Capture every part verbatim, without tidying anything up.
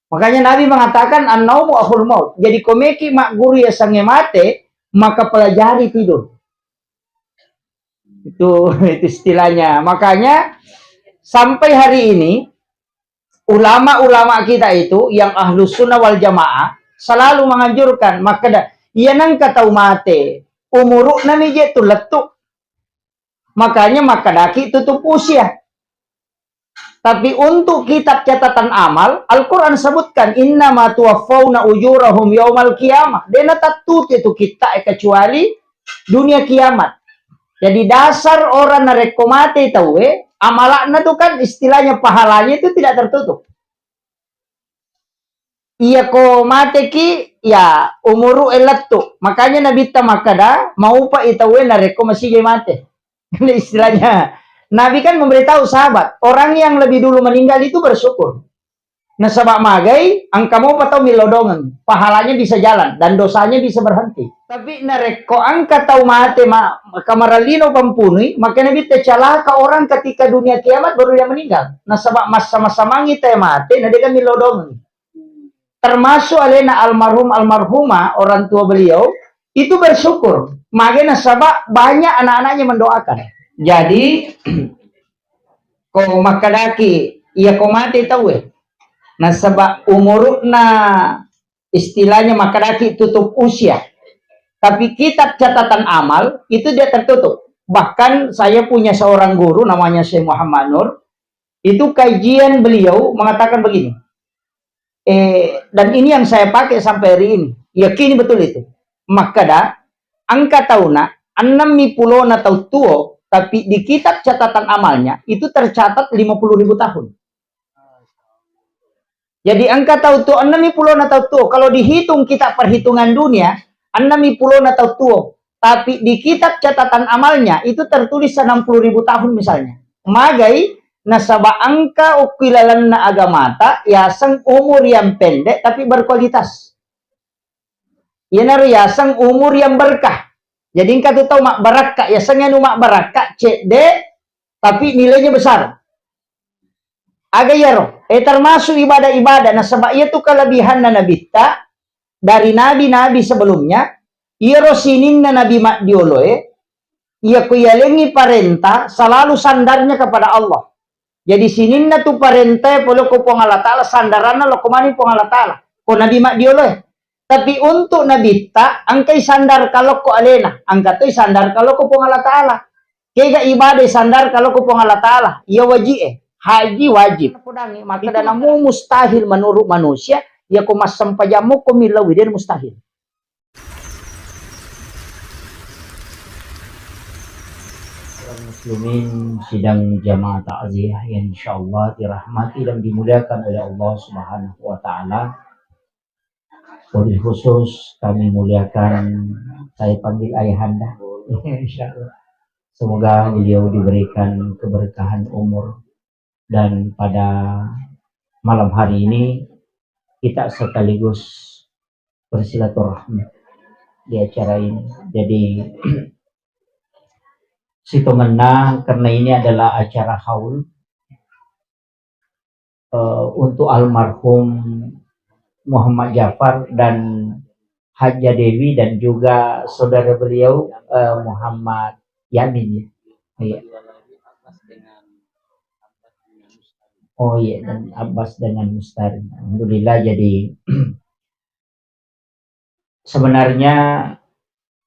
Makanya Nabi mengatakan, "An-naumu akhul maut." Jadi, komeki magguru yasengnge mate, maka pelajari tidur. Itu, itu istilahnya. Makanya, sampai hari ini, ulama-ulama kita itu yang ahlus sunnah wal jamaah selalu menganjurkan, makkeda, iya nengka tau mate, umuru'na mi je tu lettu. Makanya makkedaki tutup usia. Tapi untuk kitab catatan amal, Al-Quran sebutkan, "Innama tuwaffauna ujurahum yaumal qiyamah." Dena tattutu itu kitta, eh, kecuali dunia kiamat. Jadi, dasar orang narekko mate tauwe, amalakna tu kan istilahnya pahalanya itu tidak tertutup. Iya ko mateki, ya umuru e lettu. Makanya Nabitta makkeda, maupa i tauwe narekko masigi mate. Istilahnya, Nabi kan memberitahu sahabat, orang yang lebih dulu meninggal itu bersyukur. Nasaba magai, engka mopa tau millau dongeng, pahalanya bisa jalan dan dosanya bisa berhenti. Tapi narekko engka tau mate ma-, kamarallino pampunui, maka Nabitta calaka orang ketika dunia kiamat baru dia meninggal. Nasaba massa-massa mangi tau mate, na dega millau dongeng. Termasuk alena almarhum almarhumah, orang tua beliau itu bersyukur. Magai nasaba banyak anak-anaknya mendoakan. Jadi, ko makkedaki, iya ko mate tauwe. Nasaba umurukna istilahnya makkedaki tutup usia. Tapi kitab catatan amal itu dia tertutup. Bahkan saya punya seorang guru namanya Syekh Muhammad Nur, itu kajian beliau mengatakan begini, eh, dan ini yang saya pakai sampai hari ini, yakini betul itu. Makkeda, engka tauna ennem pulona tau tuo, tapi di kitab catatan amalnya itu tercatat lima puluh ribu tahun. Jadi engka tau tuo, ennem pulona tau tuo. Kalau dihitung kita perhitungan dunia, ennem pulona tau tuo. Tapi di kitab catatan amalnya itu tertulis enam puluh ribu tahun misalnya. Magai, nasaba engka okkilalenna agamata, yaseng umur yang pendek tapi berkualitas. Iyanaro yaseng umur yang berkah. Jadi engka tu tau mabbarakka, yaseng anu mabbarakka, cedde, tapi nilainya besar. Aga iyaro? Eh, termasuk ibadah-ibadah. Nasaba iyatu kelebihanna Nabitta dari nabi-nabi sebelumnya, iyaro sininna nabi maddioloe, iya ku yalengi parenta, selalu sandarnya kepada Allah. Jadi sininna tu parentae pole ko Puang Allah Ta'ala, sandaranna lokko mani Puang Allah Ta'ala. Ko nabi maddioloe. Tapi untuk Nabitta, engkai sandar kalokko alena, engka toi sandar kalokko Puang Allah Ta'ala. Kega ibadah sandar kalokko Puang Allah Ta'ala, iya waji'e, haji wajib. Podangi, makkeda namu mustahil menurut manusia, iya ko massempajammu ko millau, dena mustahil. Kaum muslimin, sidang jamaah takziah yang insyaallah dirahmati dan dimuliakan oleh Allah Subhanahu wa Ta'ala. Wabil khusus kami muliakan, saya panggil ayahanda. Insya Allah. Semoga beliau diberikan keberkahan umur, dan pada malam hari ini kita sekaligus bersilaturahmi di acara ini. Jadi, sitongenna, karena ini adalah acara haul, eh, untuk almarhum Muhammad Jafar dan Hajjah Dewi dan juga saudara beliau, eh, Muhammad Yamin, ya. Iya. Oh iya, dan Abbas dengan Mustari. Alhamdulillah, jadi sebenarnya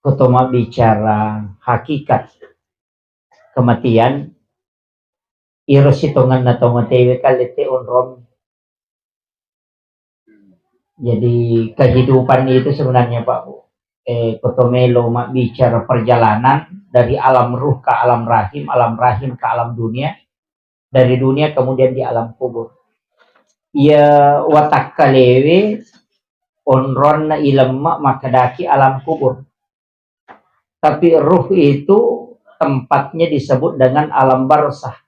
ko to mabbicara hakikat kematian, iro sitongenna to matewe kale te onrong. Jadi kehidupan itu sebenarnya, Pak, Bu, eh, ko to melo mabbicara perjalanan dari alam ruh ke alam rahim, alam rahim ke alam dunia, dari dunia kemudian di alam kubur. Iya watakkalewe onronna ilemma makkedaki alam kubur. Tapi ruh itu tempatnya disebut dengan alam barzah.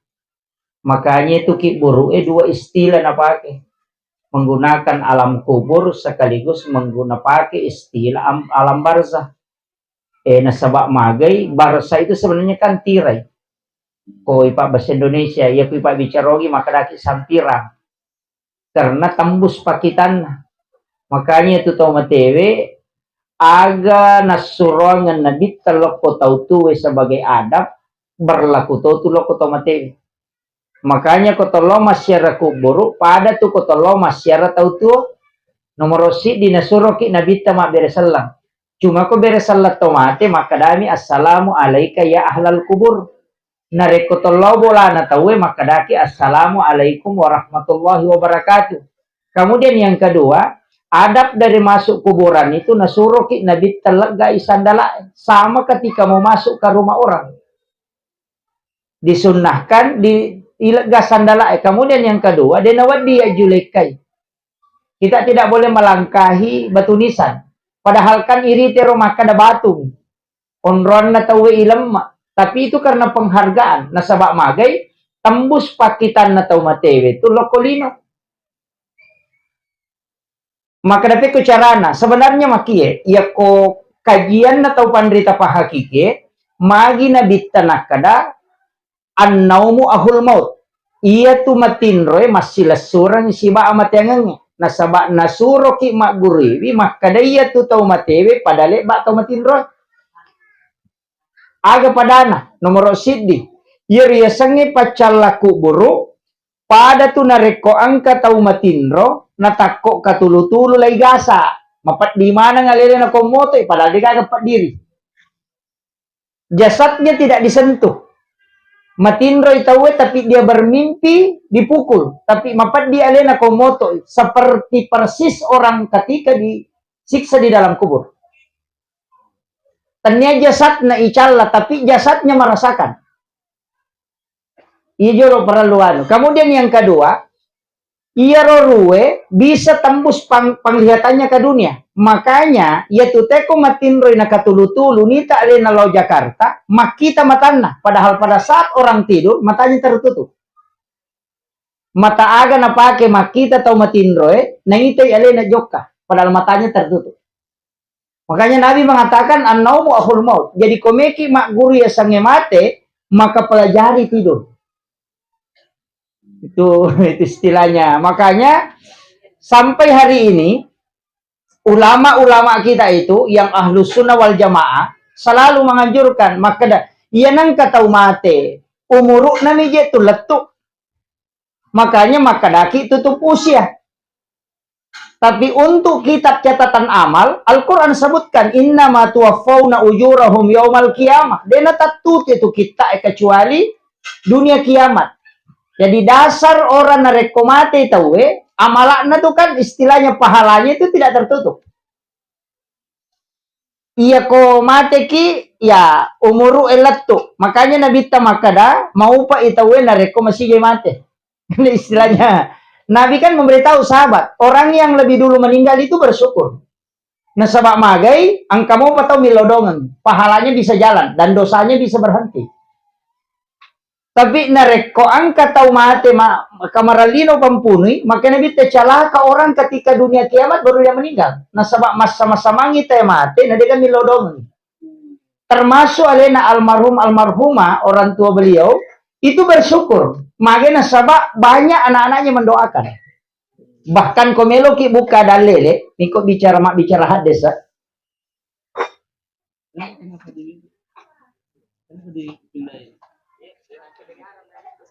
Makanya itu ki buru'e dua istilah napake. Menggunakan alam kubur sekaligus mengguna pake istilah am-, alam barzah. Eh, nasaba magai, barzah itu sebenarnya kan tirai. Ko ipa bahasa Indonesia, iya ku ipa bicarogi makkedaki sampirang. karena tembus pakitanna. Makanya tu tau matewe, aga nassuroangeng Nabitta lokko tau tuwe sebagai adab, berlaku to tu lokko tau matewe. Makanya ko tollo massiara kuburu, pada tu ko tollo massiara tau tuo. Nomoro siddi nasuroki Nabitta mabbere sellang. Cuma ko bere sellang to mate, makkadami, "Assalamu alaika ya ahlal kubur." Narekko tollo bolana tauwe, makkadaki, "Assalamu alaikum warahmatullahi wabarakatuh." Kemudian yang kedua, adab dari masuk kuburan itu nasuroki Nabitta leggai sandalae. Sama ketika mau masuk ke rumah orang. Disunnahkan di ilegga sandalae. Kemudian yang kedua, de nawedding ya julekkai. Kita tidak boleh melangkahi batu nisan. Padahal kan iri tero makkada batu. Onroanna tauwe ilemma. Tapi itu karena penghargaan. Nasaba magai, tembus pakitanna tau matewe tu lokko lino. Makkeda pekko carana, sebenarnya makie, iyakko kajianna tau panrita pahakiki, magi Nabitta nakkeda, "Annaumu ahul maut." Iyatu matinroe massilessureng siba amateangengnge. Nasaba nasuroki magguruiwi makkeda iyatu tau matewe pada lebba tau matinroe. Aga padana? Nomoro siddi, iya riasengnge paccalla kuburu, pada tu narekko engka tau matinro, natakko katulu-tulu lai gasa, mapeddi maneng alena nako motoi, padahal degaga peddiri. Jasadnya tidak disentuh. Matinroi tauwe, tapi dia bermimpi dipukul, tapi mapeddi alena ko motoi, seperti persis orang ketika disiksa di dalam kubur. Tennia jasadna icalla, tapi jasadnya merasakan. Iya jolo parellu anu. Kemudian yang kedua, iyaro ruwe bisa tembus pang-, penglihatannya ke dunia. Makanya, iya tu teko matinroi nakatulu-tulu, nita alena lao Jakarta, makkita matanna. Padahal pada saat orang tidur, matanya tertutup. Mata aga napake makkita tau matinroe, naitai alena jokka, padahal matanya tertutup. Makanya Nabi mengatakan, "An-naumu akhul maut." Jadi, komeki magguru yasengnge mate, maka pelajari tidur. Itu, itu istilahnya. Makanya, sampai hari ini, ulama-ulama kita itu yang ahlus sunnah wal jamaah selalu menganjurkan, makkeda, iya nengka tau mate, umuru'na mi je tu lettu. Makanya makkedaki tutup usia. Tapi untuk kitab catatan amal, Al-Quran sebutkan, "Innama tuwaffauna ujurahum yaumal qiyamah." Dena tattutu itu kitta, eh, kecuali dunia kiamat. Jadi dasar orang narekko mate tauwe, amalakna tu kan istilahnya pahalanya itu tidak tertutup. Iya ko mateki, ya umuru e lettu. Makanya Nabitta makkeda, maupa i tauwe narekko masijai mate. Istilahnya, Nabi kan memberitahu sahabat, orang yang lebih dulu meninggal itu bersyukur. Nasaba magai, engka mopa tau millau dongeng, pahalanya bisa jalan dan dosanya bisa berhenti. Tapi narekko engka tau mate ma-, kamarallino pampunui, makanya Nabitta, "Celaka orang ketika dunia kiamat baru dia meninggal." Nasaba massa-massa mangi tau mate, na dega millau dongeng. Termasuk alena almarhum almarhumah, orang tua beliau, itu bersyukur. Magai nasaba banyak anak-anaknya mendoakan. Bahkan ko meloki buka dalele, niko bicara, mabbicara hadis, eh.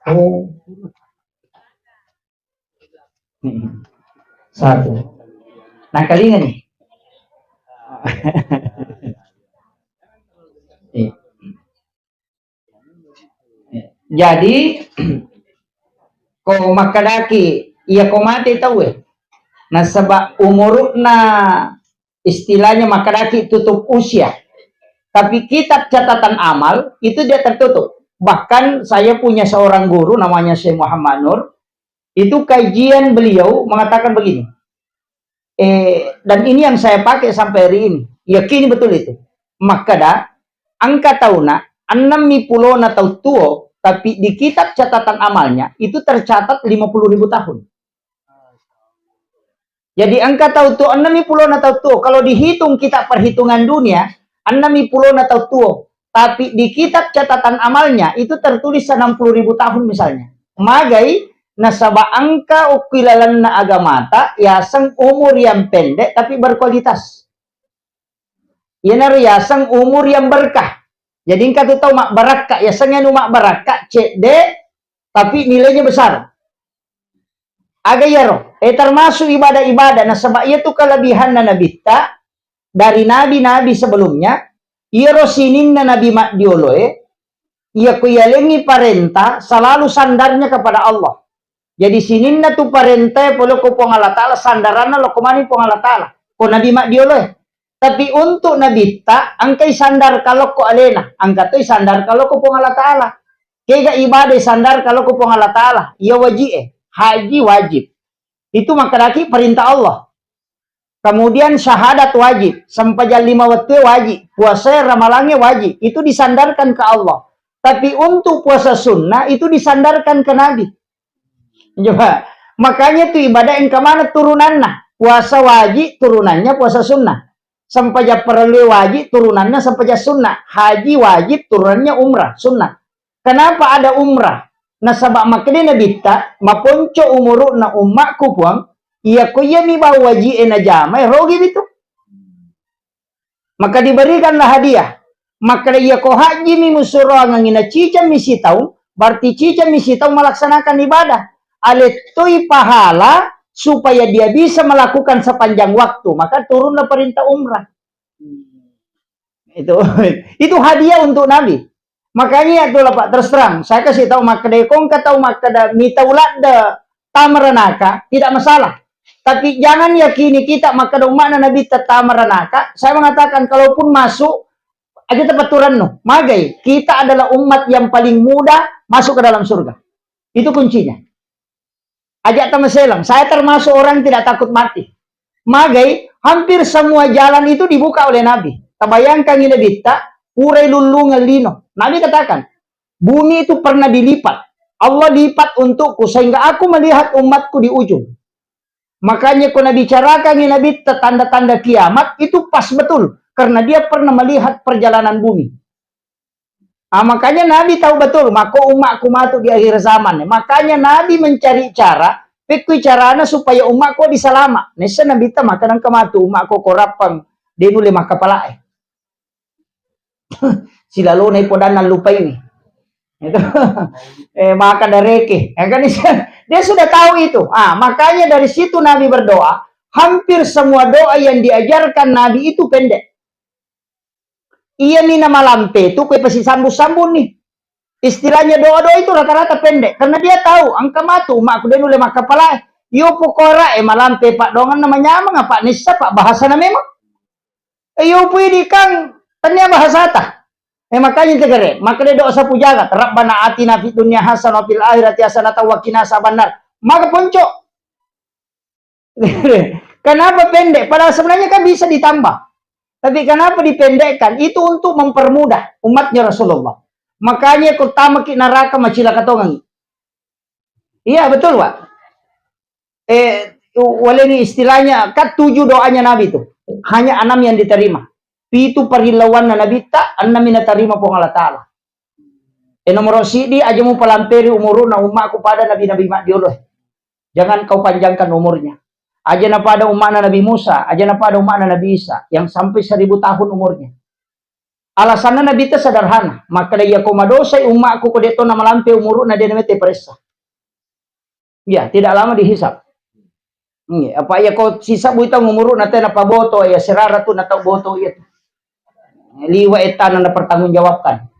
Oh. Hmm. Satu. Nangkalinga ni. Iya. Jadi, ko makkedaki, iya ko mate tauwe. Nasaba umuru'na istilahnya makkedaki tutup usia. Tapi kitab catatan amal itu dia tertutup. Bahkan saya punya seorang guru namanya Syekh Muhammad Nur, itu kajian beliau mengatakan begini, eh, dan ini yang saya pakai sampai hari ini, yakini betul itu. Makkeda, engka tauna, ennemmi pulona tau tuo, tapi di kitab catatan amalnya itu tercatat lima puluh ribu tahun. Jadi engka tau tuo, ennemmi pulona tau tuo. Kalau dihitung kita perhitungan dunia, ennemmi pulona tau tuo. Tapi di kitab catatan amalnya itu tertulis enam puluh ribu tahun misalnya. Magai, Nasaba engka okki lalenna agamata yaseng umur yang pendek tapi berkualitas. Iyanaro yaseng umur yang berkah. Jadi engka tu tau mabbarakka, yaseng anu mabbarakka cedde tapi nilainya besar. Aga iyaro? Eh, termasuk ibadah-ibadah. Nasaba iyatu kelebihanna nabitta dari nabi-nabi sebelumnya, iyaro sininna nabi maddioloe, iya ku yalengi parenta selalu sandarnya kepada Allah. Jadi sininna tu parentae pole ko Puang Allah Taala, sandaranna lokko mani Puang Allah Taala. Ko nabi maddioloe. Tapi untuk nabitta, engkai sandar kalokko alena, engka toi sandar kalokko Puang Allah Taala. Kega ibadah sandar kalokko Puang Allah Taala, iya waji'e, haji wajib. Itu makkedaki perintah Allah. Kemudian syahadat wajib, sempajang lima wettu wajib, puasa ramalange wajib, itu disandarkan ke Allah. Tapi untuk puasa sunnah itu disandarkan ke Nabi. Coba, makanya tu ibadah engka mana turunanna. Puasa wajib turunannya puasa sunnah. Sempajang parellue wajib turunanna sempajang sunnah. Haji wajib turunannya umrah sunnah. Kenapa ada umrah? Nasaba makkeda nabitta, maponco umuru'na ummakku Puang, iya ko iyami bau waji'e najamai, rogi mitu. Maka diberikanlah hadiah. Makkeda iya ko hajjimi musuroangengi nacicammi sitaung, berarti cicammi sitaung melaksanakan ibadah. Alettoi pahala supaya dia bisa melakukan sepanjang waktu. Maka turunlah perintah umrah. Itu itu hadiah untuk Nabi. Makanya itulah Pak, terus terang, saya kasih tahu makkeda, ko engka tau makkeda mitau ladde tamaranaka, tidak masalah. Tapi jangan yakini kita makkeda umma'na Nabi tamaranaka. Saya mengatakan kalaupun masuk, aja tepaturannu. Magai, kita adalah umat yang paling mudah masuk ke dalam surga. Itu kuncinya. Aja tamaselang, saya termasuk orang tidak takut mati. Magai, hampir semua jalan itu dibuka oleh Nabi. Tabayangkangi Nabitta, purai lullungeng lino. Nabi katakan, bumi itu pernah dilipat. Allah lipat untukku sehingga aku melihat umatku di ujung. Makanya ko nabicarakangi Nabitta tanda-tanda kiamat, itu pas betul karena dia pernah melihat perjalanan bumi. Ah, makanya Nabi tahu betul, mako umatku matu di akhir zaman. Makanya Nabi mencari cara, pekkui carana supaya umatku disalama. Nessa Nabitta makkeda engka matu umatku ko rappang, de nulle makkapalae. Silalona ipodanna lupaiwi. Itu. Eh, maka dareke. Ya kan, dia sudah tahu itu. Ah, makanya dari situ Nabi berdoa, hampir semua doa yang diajarkan Nabi itu pendek. Iyami namalampe tu kue pasisambung-sambung nih. Istilahnya doa-doa itu rata-rata pendek karena dia tahu engka matu umakku de nulle makkapala. Iyo pokora e malampe pak doanganna manyameng apa nissa pak bahasana memang. E, iyo pui di kang tania bahasata. E, makanya tegere, maka de doa sapu jagat. Rabbana atina fid dunya hasanah wa fil akhirati hasanah wa qina azabannar. Maka ponco. Kenapa pendek? Padahal sebenarnya kan bisa ditambah. Tapi kenapa dipendekkan? Itu untuk mempermudah umatnya Rasulullah. Makanya ko tamaki neraka macilaka tongengi. Iya, betul, Pak. Eh, walengi istilahnya, kan tujuh doanya Nabi itu. Hanya enam yang diterima. Pitu parillauanna Nabitta, enam yang diterima Puang Allah Ta'ala. Eh, nomor sidi, aja mupalamperi umuruna ummaku pada nabi-nabi maddiolo. Jangan kau panjangkan umurnya. Aja napada ummana Nabi Musa, aja napada ummana Nabi Isa yang sampai seribu tahun umurnya. Alasanna Nabitta sederhana, makkeda iya ko madosai ummaku ko de to namalampe umuruna de namete paressa. Ya, tidak lama dihisab. Iya, apa iya ko sisabui tau umuruna te napaboto ya serara tu natau boto iya. Liwa etana napertanggungjawabkan.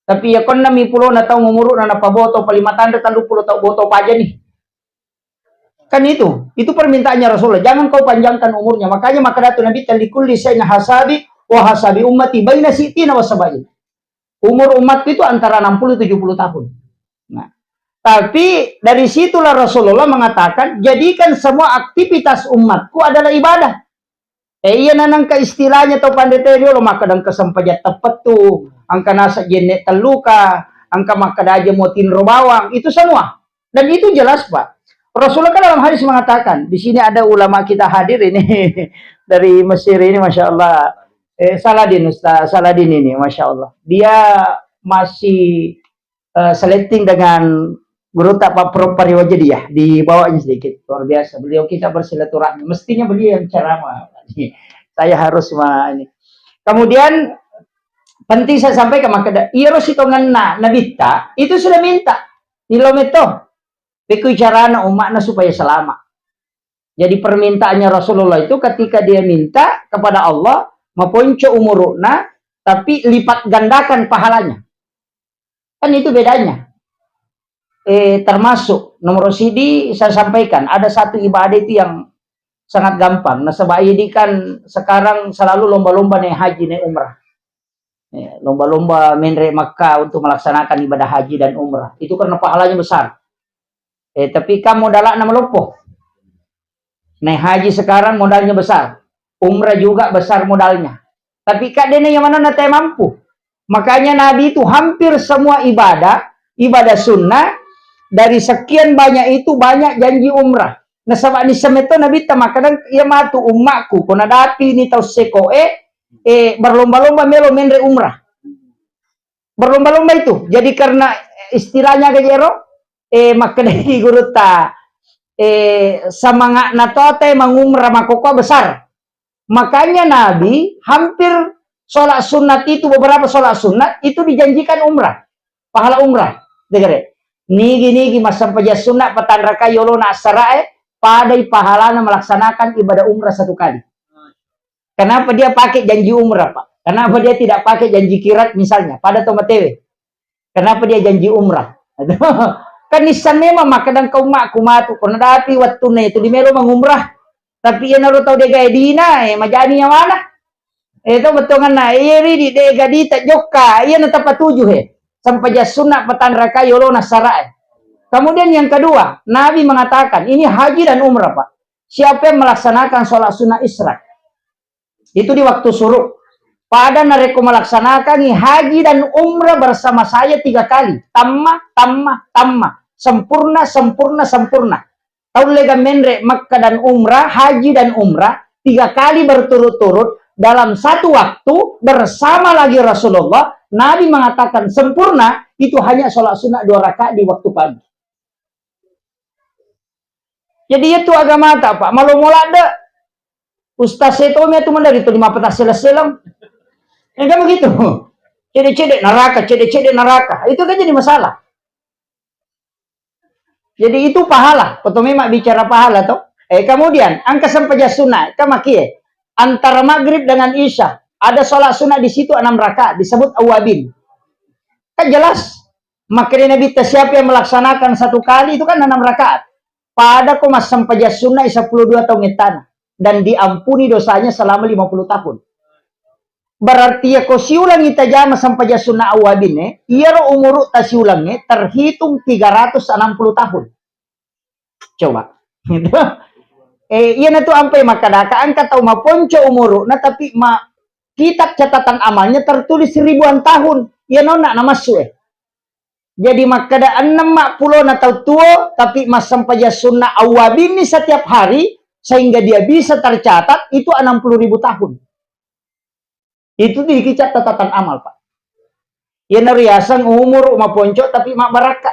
Tapi iya konna mi pulona tau umuruna napaboto paling matanda tellu puluh tau boto paja nih. Kan itu, itu permintaannya Rasulullah. Jangan kau panjangkan umurnya. Makanya maka datu Nabi likulli saina hasabi wa hasabi ummati baina sitina wa sabain. Umur umatku itu antara enam puluh tujuh puluh tahun. Nah, tapi dari situlah Rasulullah mengatakan, jadikan semua aktivitas umatku adalah ibadah. Eh, iya nanangka istilahnya tau pandete riolo, makkeda engka sempajang teppettu, engka nasa jenne telluka, engka makkeda aja mau tinro bawang, itu semua. Dan itu jelas, Pak. Rasulullah kan dalam hadis mengatakan, di sini ada ulama kita hadir ini dari Mesir ini, masya Allah. Eh, Saladin, Ustaz Saladin ini, masya Allah. Dia masih eh, seletting dengan Guru tak Pak Prof Pariwaja dia, dibawanya sedikit. Luar biasa. Beliau kita bersilaturahmi. Mestinya beliau yang ceramah. Saya harus ma-, ini. Kemudian penting saya sampaikan, maka da-, iyaro sitongenna nabitta itu sudah minta. Nilo metto. Pekui carana umma'na supaya selamat. Jadi permintaannya Rasulullah itu ketika dia minta kepada Allah, maponco umuru'na, tapi lipat gandakan pahalanya. Kan itu bedanya. Eh, termasuk nomor sidi saya sampaikan, ada satu ibadah itu yang sangat gampang. Nasaba idi kan sekarang selalu lomba-lomba naik haji, naik umrah. Eh, lomba-lomba menre Makkah untuk melaksanakan ibadah haji dan umrah. Itu karena pahalanya besar. Eh, tapi kan modalna maloppo. Naik haji sekarang modalnya besar. Umrah juga besar modalnya. Tapi kadene yang mana nate mampu. Makanya Nabi itu hampir semua ibadah, ibadah sunnah, dari sekian banyak itu banyak janji umrah. Nasaba ni semeto Nabi ta makkadang, "Iya matu ummaku, ko nadapi ni tau seko e, eh, berlomba-lomba melo menre umrah." Berlomba-lomba itu. Jadi karena istilahnya gajero, eh, makkedai gurutta, eh, semangatna tote mangumrah makkokkoe besar. Makanya Nabi hampir sholat sunat itu, beberapa sholat sunat itu dijanjikan umrah, pahala umrah. Degere. Nigi-nigi massempajang sunat patanraka yolona assarae, padai pahalana melaksanakan ibadah umrah satu kali. Kenapa dia pakai janji umrah, Pak? Kenapa dia tidak pakai janji kirat misalnya? Pada to matewe. Kenapa dia janji umrah? Kan nissan memang makkadang kau mak ku matu, ko nadapi wattunna itu dimelo mangumrah. Tapi iyanaro tau degae dina, eh, majani nyawana. Eh, to bettuanganna, eh, iya ridi dega dita jokka, iya natapatuju he. Sempajang sunat patanraka yolona sarae. Kemudian yang kedua, Nabi mengatakan, ini haji dan umrah, Pak. Siapa yang melaksanakan sholat sunnah isra? Itu di waktu suruk. Pada narekko melaksanakangi haji dan umrah bersama saya tiga kali. Tamma, tamma, tamma. Sempurna, sempurna, sempurna. Tau lega menre Makkah dan umrah, haji dan umrah, tiga kali berturut-turut dalam satu waktu bersama lagi Rasulullah, Nabi mengatakan sempurna, itu hanya sholat sunnah dua rakaat di waktu pagi. Jadi itu agamata, Pak. Malomo ladde. Ustaz setomi itu mandari tu lima petas seleng-seleng. Ya kan begitu. Cedek-cedek neraka, cedek-cedek neraka. Itu kan jadi masalah. Jadi itu pahala. Foto memang bicara pahala toh. Eh, kemudian angka sempajang sunnah, kan makie. Antara maghrib dengan isya, ada sholat sunnah di situ enam rakaat, disebut awabin. Kan jelas. Makanya Nabi ta, siapa yang melaksanakan satu kali itu kan enam rakaat. Pada ko massempajang sunnah sepuluh dua tahun ngettana dan diampuni dosanya selama lima puluh tahun. Berarti ya ko siulangi tajama sempajang sunnah awabin, eh, iyaro umuru ta siulangi terhitung tiga ratus enam puluh tahun. Coba. Eh, iya natu ampai makkadaka engka tau maponco umuru na tapi ma kitab catatan amalnya tertulis ribuan tahun. Iya nonna namassu eh. Jadi makkada ennem mappulona tau tuo, tapi massempajang sunnah awabinni setiap hari, sehingga dia bisa tercatat itu enam puluh ribu tahun. Itu di kitab catatan amal, Pak. Iya nariaseng umur maponco tapi mabbarakka.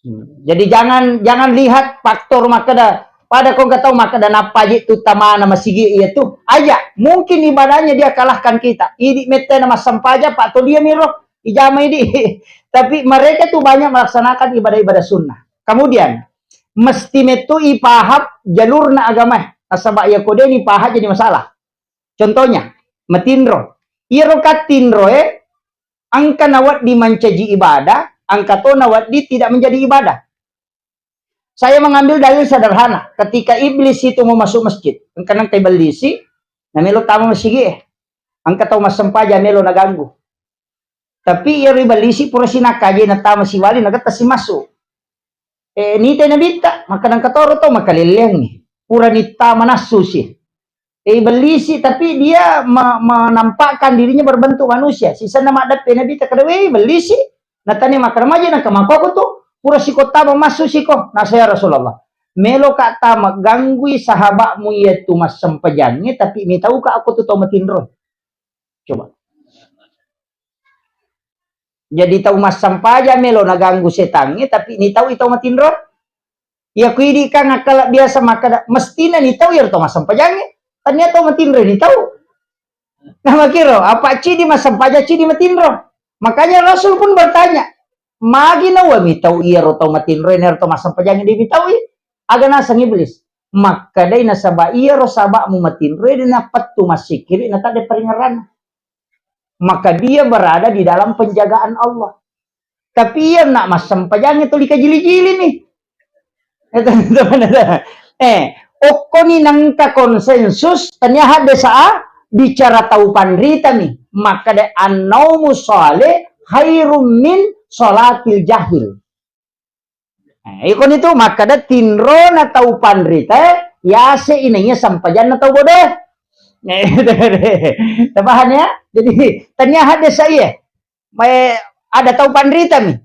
Hmm. Jadi jangan, jangan lihat faktor makkada, pada ko engka tau makkada nappaji tu tamana masigi iya tu. Aja, mungkin ibadahnya dia kalahkan kita. Idi mettena massempajang, Pak, to dia miro. Ijama idi. Tapi mereka tuh banyak melaksanakan ibadah-ibadah sunnah. Kemudian, mesti metu ipaham jalurna agama. Nasaba iya ko de ni paham jadi masalah. Contohnya, matinro. Iyaro kattinro e, engka nawedding mancaji ibadah, engka to nawedding tidak menjadi ibadah. Saya mengambil dalil sederhana. Ketika iblis itu mau masuk masjid, engka nengka ibellisi, namelo tama masigi e. Engka tau massempajang melo naganggu. Tapi iyaro ibellisi pura sinakkaje natama siwali nagetta simassu. Eh, nita nabitta, makkadang katoro to makalelleangngi. Pura nittama nassu si. Eh, ibellisi, tapi dia me-, menampakkan dirinya berbentuk manusia. Sisenna maddeppe nabitta kada, "Wei, ibellisi." Natanya makkada, "Maje nangka makkoko tu, pura siko tama massu siko." Nasa, "Ya Rasulullah, melo ka tama ganggui sahabatmu iya tu massempajangnge, tapi mitauka aku tu tau matinro." Coba. Jadi tau massempajang melo naganggu setangnge, tapi nitau i tau matinro. Iya ku idi kang akkala biasa makkeda, mestina nitau iyaro tau massempajangnge. Tania tau matinro nitau. Nah, makiro, apa cidi massempajang, cidi matinro. Makanya Rasul pun bertanya, magi nawa mitau iyaro tau matinro, iyaro tau massempajangnge di mitau i. Aga naseng Iblis. Makkedai nasaba iyaro saba'mu matinro, de napettu massikiri, na tadde paringerranna. Maka dia berada di dalam penjagaan Allah. Tapi iya nak massempajang itu dikajili-jili nih. Eh, okkoni nangka konsensus, tania hadde saa bicara tau panrita nih. Maka de annaumu saleh khairum min salatil jahil. Eh, ikon itu makkeda tinrona tau panrita, yase inaiya sempajanna tau bodoh. Eh, tapahan ya? Jadi, tania hadde saya. Mae ada tau panrita mi.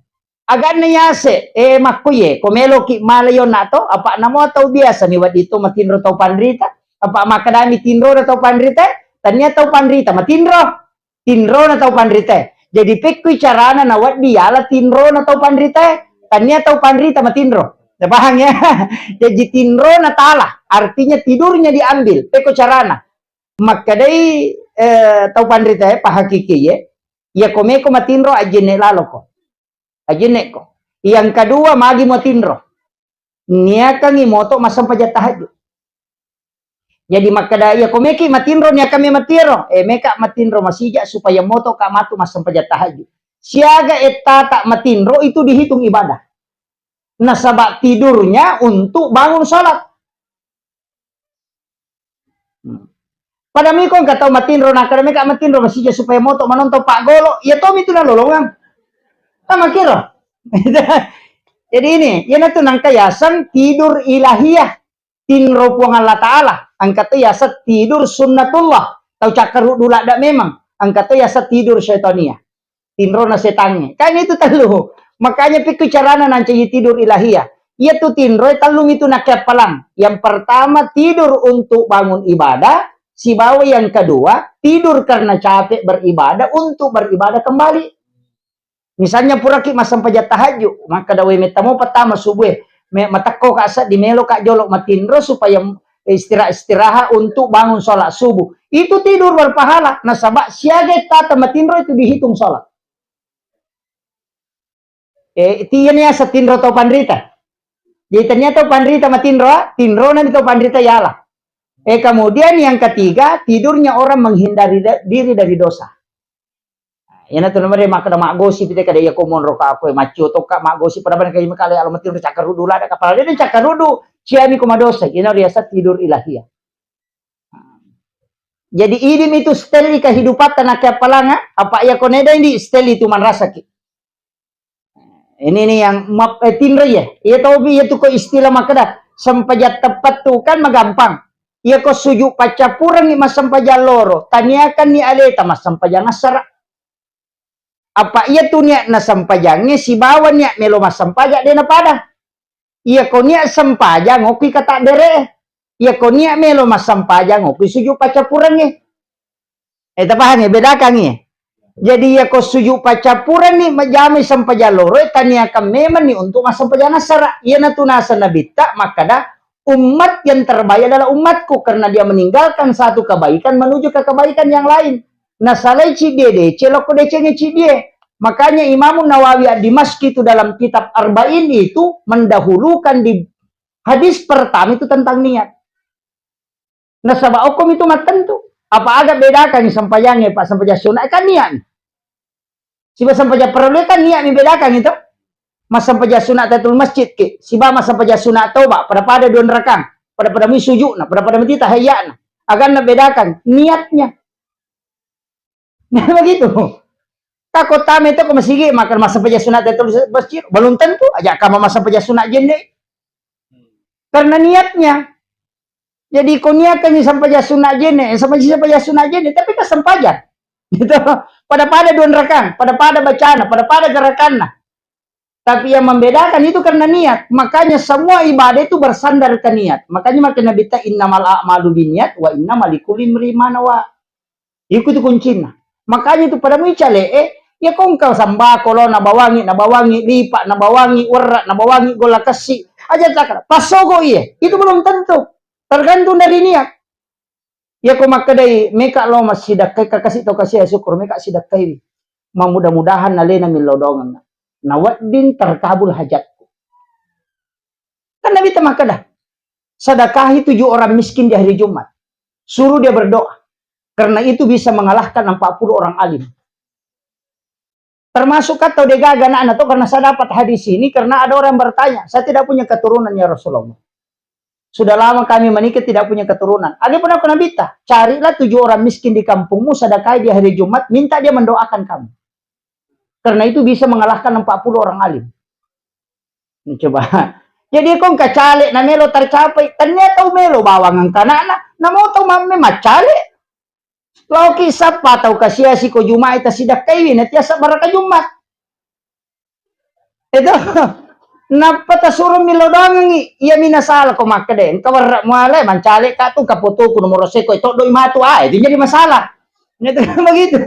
Aganna yase, eh, makkuye, ko meloki mala yona to, apa namo tau biasa mi wedding to matinro tau panrita, apa makkedami tinrona tau panrita, tania tau panrita matinro. Tinrona tau panritae. Jadi, pekkui carana nawedding yala tinrona tau panritae. Tania tau panrita matinro. Paham ya? Jadi, tinrona tala, artinya tidurnya diambil. Pekko carana. Makkedai, eh, tau panritae, pahakikiye, iya komeko matinro, ajjenne laloko. Ajjenneko. Yang kedua, magi matinro. Niakangi moto massempajang tahajud. Jadi makkeda, iya komeki matinro, niakangi matiro, eh, meka matinro masija supaya moto ka matu massempajang tahajud. Siaga ettata matinro itu dihitung ibadah. Nasaba tidurnya untuk bangun salat. Hmm. Pada miko engka tau matinro, nakkeda meka matinro masija supaya moto manontong paggolo, iya tomi tu nalolongang. Sama kiro. Jadi ini, iyanatu nangka yaseng tidur ilahiyah, tinro Puang Allah Ta'ala. Engka to yaseng tidur sunnatullah. Tau cakkaruddu ladda memang. Engka to yaseng tidur syaitania. Tinrona setangnge. Kan itu tellu. Makanya pikku carana nancaji tidur ilahiyah. Iya tu tinro tellu itu nakkeappalang. Yang pertama tidur untuk bangun ibadah, sibawa yang kedua tidur karena capek beribadah untuk beribadah kembali. Misalnya puraki massempajang tahajud, makkeda we mettamo pertama subuh, me-, matekko ka seddi melo ka jolo matinro supaya istirahat-istirahat untuk bangun sholat subuh. Itu tidur berpahala. Nasaba siaga tata matinro itu dihitung sholat. Eh, tiyani asa tinro tau panrita. Jadi ternyata tau panrita matinro, tinro nani tau panrita yala. Eh, kemudian yang ketiga, tidurnya orang menghindari da-, diri dari dosa. Iyana tu nomere makkeda maggosip te kada iya ko monro ka aku, eh, maccio tokka maggosip pada bane kaji mekale alo matinro cakkaruddu lada kapala de cakkaruddu, ciami ko madosa. Iyana riasa tidur ilahiyah. Jadi idi mi tu style di kehidupan tanah keapalanga, apa iya ko nedai di style itu manrasaki. Ini nih yang map-, eh, tinro ya. Iya tau pi iya tu ko istilah makkeda sempajang tepat tu kan magampang. Iya ko suju paccappurengngi massempajang loro, taniakanni aleta massempajang assara. Apa iya tu niat nasempajangnge sibawa niat melo massempajang de napada. Iya ko niat sempajang okui kataddere. Iya ko niat melo massempajang okui suju paccappurengnge. Eh, tapahangngi, bedakangngi. Jadi, iya ko suju paccappurenni majamai sempajang loro, taniakan memanni untuk massempajang assara. Iyanatu naseng Nabitta makkeda, "Umat yang terbaik adalah umatku, karena dia meninggalkan satu kebaikan menuju ke kebaikan yang lain." Nasalai ciddie dece, lokko decengnge ciddie. Makanya Imam Nawawi Ad-Dimashqi itu dalam kitab Arba'in itu mendahulukan di hadis pertama itu tentang niat. Nasaba okkomi tu mattentu. Apa aga bedakangngi sempajangnge, Pak, sempajang sunat? Kan niatmi. Siba sempajang parellu kan niatmi bedakangngi to. Massempajang sunat tahiyatul masjid ki, siba massempajang sunat toba, pada-pada dua rakang, pada-pada mi sujudna, pada-pada mi tahiyatna. Aganna bedakan niatnya. Nah, begitu. Ka kota meto ko masigi makan massempajang sunat tahiyatul masjid, belum tentu aja kamu massempajang sunat jenne. Karena niatnya. Jadi ko niatnya sempajang sunat jenne, sama sempajang sunat jenne, tapi kan sempajang. Gitu. Pada-pada dua rakang, pada-pada bacana, pada-pada gerakanna. Tapi yang membedakan itu karena niat. Makanya semua ibadah itu bersandar ke niat. Makanya maka Nabi ta innamal a'malu binniat wa innamal likulli imri'in ma nawa. Iku tu kuncinna. Makanya tu pada mui cale, eh, Iya ko engka sembako lo nabawangi, nabawangi lipa, nabawangi werra, nabawangi golla kessi. Aja cakra, passogo iye. Itu belum tentu. Tergantung dari niat. Iya ko makkedai, meka lo massidakkai, ka kasi to kasi syukur, meka sidakkai. Mamudah-mudahan nalena millau doangenna. Nawedding terkabul hajatku. Kan Nabi makkeda, sedekahi tujuh orang miskin di hari Jumat. Suruh dia berdoa. Karena itu bisa mengalahkan empat puluh orang alim. Termasuk kata udah gaga anak-anak tuh, karena saya dapat hadis ini karena ada orang bertanya, "Saya tidak punya keturunan, ya Rasulullah. Sudah lama kami menikah tidak punya keturunan." Ada pun aku Nabi ta, "Carilah tujuh orang miskin di kampungmu, sedekahi di hari Jumat, minta dia mendoakan kamu. Karena itu bisa mengalahkan empat puluh orang alim." Coba. Jadi ko engka caleg na melo tercapai, tania tau melo bawang engka anakna, namo tau mamme maccale. Laoki sappa tau kasiasi ko Juma'i tasidakkaiwi, natia sabbaraka Jumat. Itu. Nappa tasuro milo doangengi, iya mina salah ko makkeda, engka werra muale, mancale ka tu kapotoku nomoro seko, todoi matu, ah, itu jadi masalah. Itu kan begitu.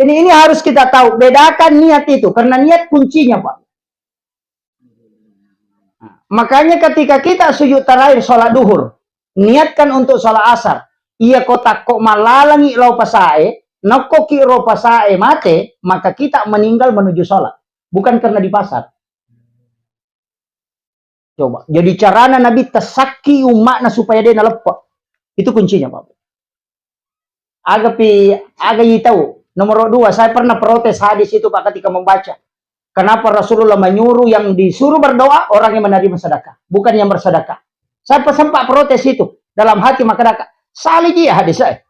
Ini, ini harus kita tahu, bedakan niat itu, karena niat kuncinya, Pak. Makanya ketika kita sujud terakhir sholat duhur, niatkan untuk sholat asar. Iya ko takko malalangi lao pasae, nakko ki ro pasae mate, maka kita meninggal menuju sholat. Bukan karena di pasar. Coba. Jadi carana Nabi tasakki umatna supaya dia naleppa. Itu kuncinya, Pak. Aga pi, aga i tau. Nomor dua, saya pernah protes hadis itu, Pak, ketika membaca. Kenapa Rasulullah menyuruh yang disuruh berdoa orang yang menerima sedekah, bukan yang bersedekah. Saya pe-, sempat protes itu dalam hati, makkadaka, "Saliji hadis saya."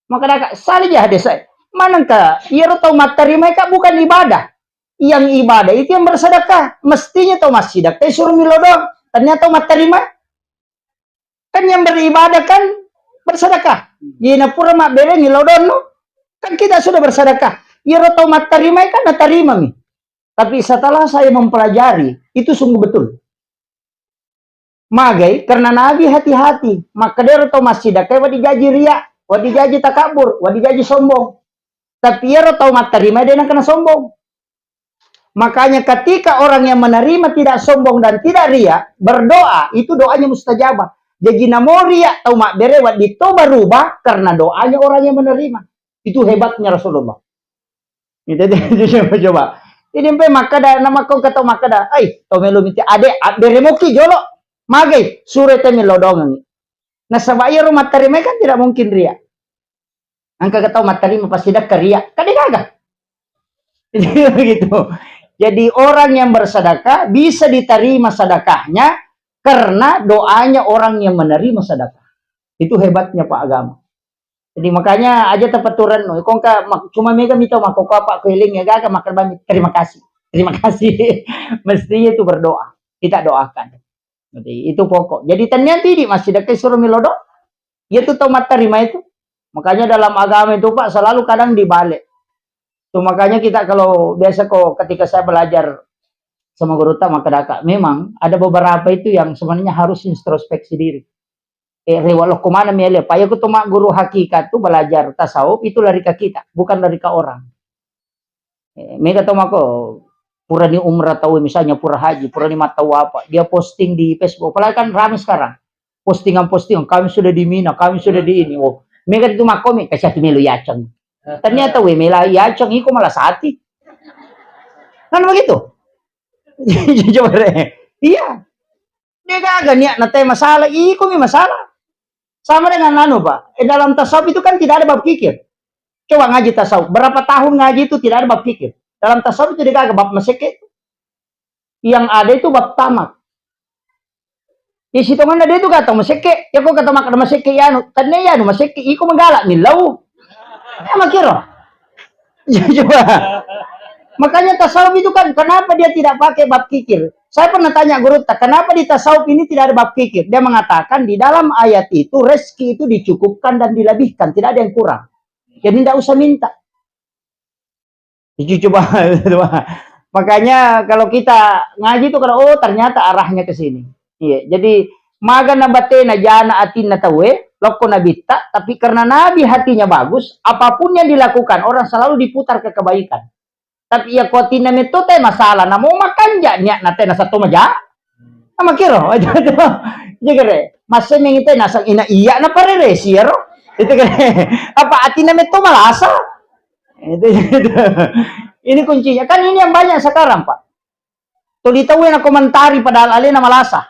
Makkadaka, "Saliji hadis saya." Manengka, iyaro tau matterimai ka bukan ibadah. Yang ibadah itu yang bersedekah. Mestinya tau massidakka suruh milo doang. Ternyata tau matterima. Kan yang beribadah kan bersedekah. Iyana pura mabberengi lao doannu, kan kita sudah bersedekah. Iyaro tau mattarimai kan natarimami. Tapi setelah saya mempelajari, itu sungguh betul. Magai, karena Nabi hati-hati. Makkeda ero tau massidakkai wedding jaji ria, wedding jaji takabur, wedding jaji sombong. Tapi iyaro tau mattarimai de' nakkana sombong. Makanya ketika orang yang menerima tidak sombong dan tidak ria, berdoa, itu doanya mustajabah. Jaji namo ria tau mabbere wedding to berubah karena doanya orang yang menerima. Itu hebatnya Rasulullah. Itu, itu coba, coba. Ini empe makkeda, na makko ke tau makkeda, "Ai, tau melo miti ade, abbere moki jolo." Magai, sure te melo dongengi. Nasaba iyaro mattarimai kan tidak mungkin ria. Engka tau mattarima passidakka ria, kan de' gaga. Begitu. Jadi orang yang bersedekah bisa diterima sedekahnya karena doanya orang yang menerima sedekah. Itu hebatnya, Pak, agama. Jadi makanya aja tapaturanno. Ko engka mak-, cuma mega mita makkokkoe, Pak, kueling ya gaga, makkeda bami, "Terima kasih. Terima kasih." Mestinya itu berdoa. Kita doakan. Jadi, itu pokok. Jadi, tennia tu idi massidakkai suro melo do. Iya tu tau mattarima itu. Makanya dalam agama itu, Pak, selalu kadang dibalik. Tuh, makanya kita kalau biasa kok ketika saya belajar sama guru ta makkadaka, memang ada beberapa itu yang sebenarnya harus introspeksi diri. Eh, rewalo kemana mi ele? Pak, ya, aku tuh, Mak, guru hakikat tuh belajar tasawuf itu lari ke kita, bukan lari ke orang. Eh, mega to mako, purani umrah tau, misalnya pura haji, purani mattawaf, dia posting di Facebook. Apalagi kan rame sekarang. Postingan-postingan, "Kami sudah di Mina, kami sudah di ini." Oh, mega itu makomi, "Kasi ati melo yaceng." Ternyata we mela yaceng, iko malah sati. Kan begitu? Coba deh. Iya. De' gaga niatna te masalah, iko mi masalah. Sama dengan anu, Pak. Eh, dalam tasawuf itu kan tidak ada bab kikir. Coba ngaji tasawuf, berapa tahun ngaji itu tidak ada bab kikir. Dalam tasawuf itu de' gaga bab masekke itu. Yang ada itu bab tamak. Ya, sitonganna de' tu kata masekke, ya ko kata makkeda masekke ya anu, tania ya anu masekke, iko magala millau. Eh, makiro. Coba. Makanya tasawuf itu kan, kenapa dia tidak pakai bab kikir? Saya pernah tanya guru ta, "Kenapa di tasawuf ini tidak ada bab kikir?" Dia mengatakan, di dalam ayat itu, rezeki itu dicukupkan dan dilebihkan, tidak ada yang kurang. Jadi, ndak usah minta. Itu coba. Makanya, kalau kita ngaji itu, kalau, "Oh, ternyata arahnya ke sini." Iya, jadi, maga na batena jana atinna tauwe, lokko nabitta, tapi karena Nabi hatinya bagus, apapun yang dilakukan orang selalu diputar ke kebaikan. Tapi iya ko atinna metto te masalah, namo makanja niatna te nasatto maja. Ama kiro, itu, itu. Jadi kere, massemeng itu nasang ina iya na pareresi ero. Itu kere, apa atinna metto malasa. Itu, itu. Ini kuncinya. Kan ini yang banyak sekarang, Pak. Tuli tau yang komentari padahal alena malasa.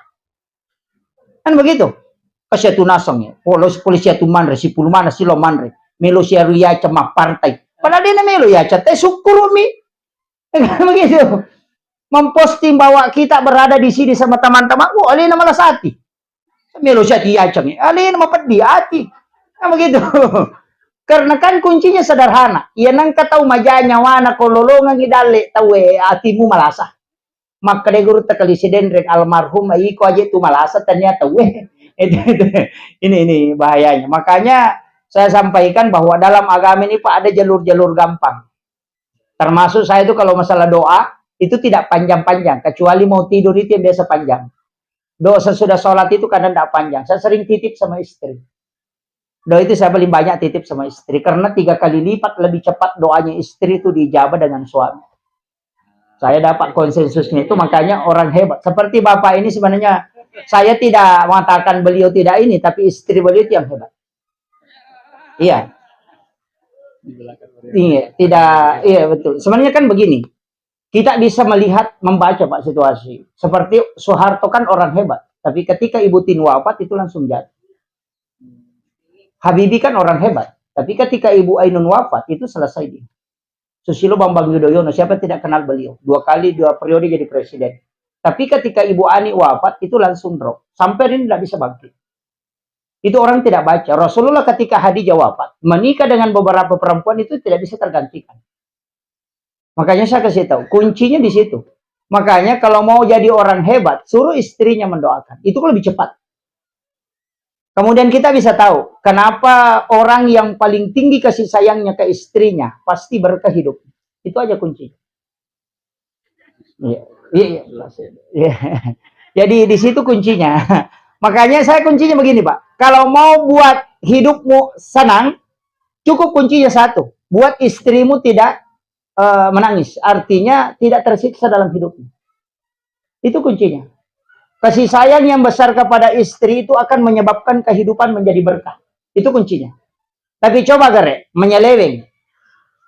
Kan begitu. Kasi atu naseng ya. Polo polisi atu manre, sipulu mana silo manre. Melo si aru yaca mappartai. Padahal dia melo yaca, te syukur mi. Begitu. Memposting bahwa kita berada di sini sama teman-teman, wah, alena malas hati. Melo si ati yaceng, alena mapeddi ati. Nah, begitu. Karena kan kuncinya sederhana. Iya nengka tau maja nyawana ko lolongengi dalle tau, eh, atimu malasa. Makkeda guru tekali sidenreng almarhum, iko aja tu malasa tania tau, eh. Itu, itu. Ini, ini bahayanya. Makanya saya sampaikan bahwa dalam agama ini, Pak, ada jalur-jalur gampang. Termasuk saya itu kalau masalah doa, itu tidak panjang-panjang. Kecuali mau tidur itu yang biasa panjang. Doa sesudah sholat itu kadang tidak panjang. Saya sering titip sama istri. Doa itu saya paling banyak titip sama istri. Karena tiga kali lipat lebih cepat doanya istri itu diijabah dengan suami. Saya dapat konsensusnya itu, makanya orang hebat. Seperti Bapak ini sebenarnya, saya tidak mengatakan beliau tidak ini, tapi istri beliau itu yang hebat. Iya. Iya, tidak, iya betul. Sebenarnya kan begini, kita bisa melihat, membaca, Pak, situasi. Seperti Soeharto kan orang hebat, tapi ketika Ibu Tin wafat itu langsung jatuh. Habibie kan orang hebat, tapi ketika Ibu Ainun wafat itu selesai dia. Susilo Bambang Yudhoyono, siapa tidak kenal beliau? Dua kali, dua periode jadi presiden. Tapi ketika Ibu Ani wafat itu langsung drop. Sampai hari ini tidak bisa bangkit. Itu orang tidak baca. Rasulullah ketika Khadijah wafat, menikah dengan beberapa perempuan itu tidak bisa tergantikan. Makanya saya kasih tahu, kuncinya di situ. Makanya kalau mau jadi orang hebat, suruh istrinya mendoakan. Itu lebih cepat. Kemudian kita bisa tahu kenapa orang yang paling tinggi kasih sayangnya ke istrinya pasti berkah hidupnya. Itu aja kuncinya. Iya, iya, iya. Iya. Jadi di situ kuncinya. Makanya saya kuncinya begini, Pak. Kalau mau buat hidupmu senang, cukup kuncinya satu. Buat istrimu tidak, eh, menangis. Artinya tidak tersiksa dalam hidupnya. Itu kuncinya. Kasih sayang yang besar kepada istri itu akan menyebabkan kehidupan menjadi berkah. Itu kuncinya. Tapi coba gare, menyeleweng.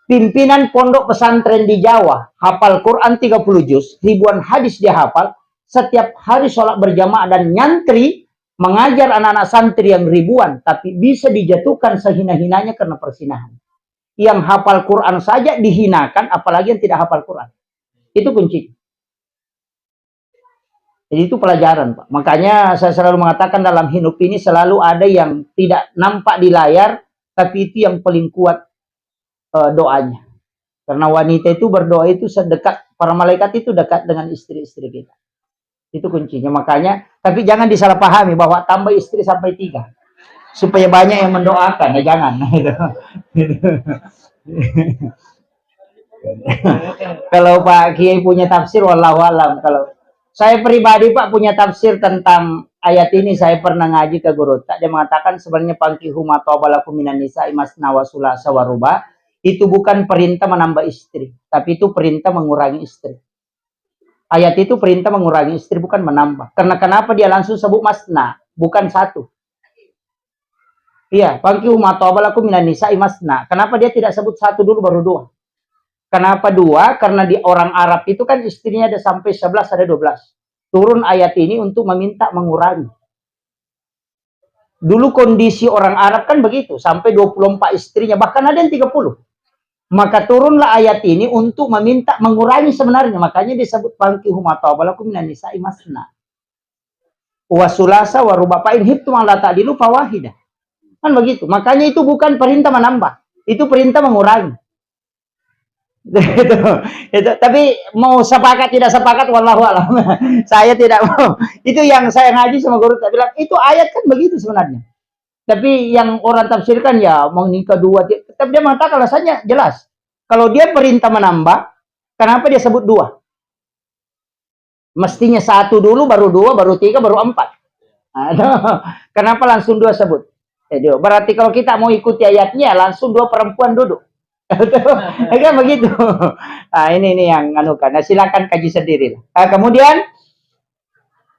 Pimpinan pondok pesantren di Jawa, hafal Quran tiga puluh juz, ribuan hadis dia hafal, setiap hari sholat berjamaah dan nyantri, mengajar anak-anak santri yang ribuan, tapi bisa dijatuhkan sehina-hinanya karena perzinahan. Yang hafal Quran saja dihinakan, apalagi yang tidak hafal Quran. Itu kuncinya. Jadi itu pelajaran, Pak. Makanya saya selalu mengatakan dalam hidup ini selalu ada yang tidak nampak di layar, tapi itu yang paling kuat, eh, doanya. Karena wanita itu berdoa itu sedekat, para malaikat itu dekat dengan istri-istri kita. Itu kuncinya. Makanya, tapi jangan disalahpahami bahwa tambah istri sampai tiga. Supaya banyak yang mendoakan, ya jangan. Kalau Pak Kiai punya tafsir, wallahu alam. Kalau saya pribadi, Pak, punya tafsir tentang ayat ini, saya pernah ngaji ke guru. Tak dia mengatakan sebenarnya, "Fankihu ma taba lakum minan nisa'i masna wa sulasa wa ruba." Itu bukan perintah menambah istri, tapi itu perintah mengurangi istri. Ayat itu perintah mengurangi istri, bukan menambah. Karena kenapa dia langsung sebut masna, bukan satu? Iya, "Fankihu ma taba lakum minan nisa'i masna." Kenapa dia tidak sebut satu dulu baru dua? Kenapa dua? Karena di orang Arab itu kan istrinya ada sampai sebelas, ada dua belas. Turun ayat ini untuk meminta mengurangi. Dulu kondisi orang Arab kan begitu, sampai dua puluh empat istrinya, bahkan ada yang tiga puluh. Maka turunlah ayat ini untuk meminta mengurangi sebenarnya. Makanya disebut, "Fankihu ma taba lakum minan nisa'i masna wa sulasa wa ruba, fa in khiftum alla ta'dilu fawahidah." Kan begitu. Makanya itu bukan perintah menambah, itu perintah mengurangi. Itu, itu. Tapi mau sepakat tidak sepakat, wallahu alam. Saya tidak mau. Itu yang saya ngaji sama guru, tak bilang, "Itu ayat kan begitu sebenarnya." Tapi yang orang tafsirkan, ya, mau nikah dua, ti-, tapi dia mengatakan alasannya jelas. Kalau dia perintah menambah, kenapa dia sebut dua? Mestinya satu dulu, baru dua, baru tiga, baru empat. Nah, kenapa langsung dua sebut? Jadi, berarti kalau kita mau ikuti ayatnya, langsung dua perempuan duduk. Kan begitu. Nah, ini, ini yang anu kan. Nah, silakan kaji sendiri. Nah, kemudian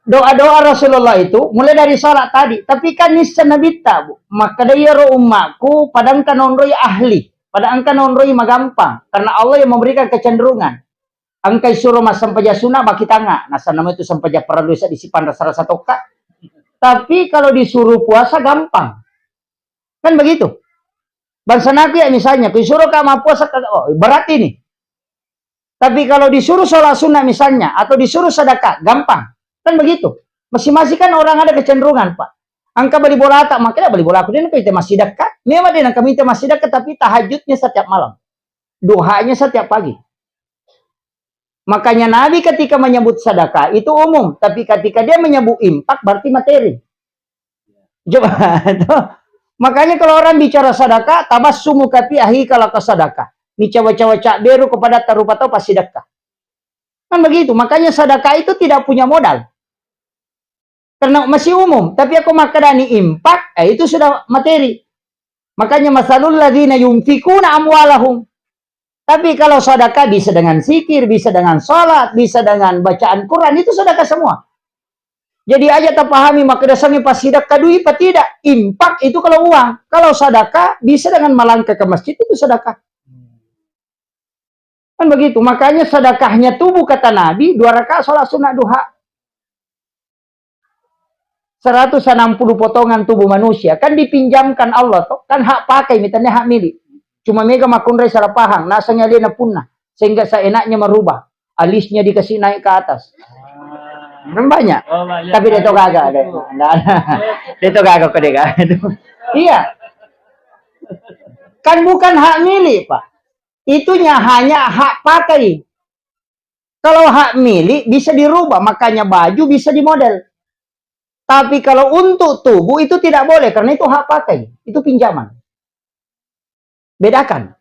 doa-doa Rasulullah itu mulai dari salat tadi. Tapi kan nissa Nabitta, Bu. Maka dia ro ummaku, padangka nonroi ahli. Padangka nonroi magampang. Karena Allah yang memberikan kecenderungan. Engkai suro massempajang sunna baki tangnga. Nasaba itu sempajang parellu seddi sipanra sarasa tokka. Tapi kalau disuruh puasa gampang. Kan begitu. Bangsa naku ya misalnya, ku disuruh ka mappuasa, kagak, oh, berat ini. Tapi kalau disuruh sholat sunnah misalnya, atau disuruh sedekah, gampang. Kan begitu. Masing-masing kan orang ada kecenderungan, Pak. Engka bali bola tak, makanya bali bola aku, dia nanti masih dekat. Memang dia nanti minta masih dekat, tapi tahajudnya setiap malam. Duhanya setiap pagi. Makanya Nabi ketika menyebut sedekah itu umum, tapi ketika dia menyebut infak berarti materi. Coba tuh. Makanya kalau orang bicara sedekah, tabassumuka fi akhika laka sedekah. Mica waca-waca beru kepada tarupa tau pasti sedekah. Kan begitu. Makanya sedekah itu tidak punya modal. Karena masih umum, tapi aku makkedani infak, eh, itu sudah materi. Makanya masalul ladzina yunfikuna amwalahum. Tapi kalau sedekah bisa dengan zikir, bisa dengan salat, bisa dengan bacaan Quran, itu sedekah semua. Jadi aja tapahami makkeda sangi passidekka dui apa tidak. Infak itu kalau uang, kalau sedekah bisa dengan melangkah ke masjid itu sedekah. Kan begitu. Makanya sedekahnya tubuh kata Nabi dua rakaat salat sunat duha. Seratus enam puluh potongan tubuh manusia kan dipinjamkan Allah toh, kan hak pakai, misalnya hak milik. Cuma mega makkunrai salah paham, naseng alena punna, sehingga seenaknya merubah, alisnya dikasih naik ke atas. Kan banyak. Oh, banyak. Tapi dia to gaga deh. Nggak ada. Dia to gaga kok dia gaga. Iya. Kan bukan hak milik, Pak. Itunya hanya hak pakai. Kalau hak milik bisa dirubah, makanya baju bisa dimodel. Tapi kalau untuk tubuh itu tidak boleh, karena itu hak pakai, itu pinjaman. Bedakan.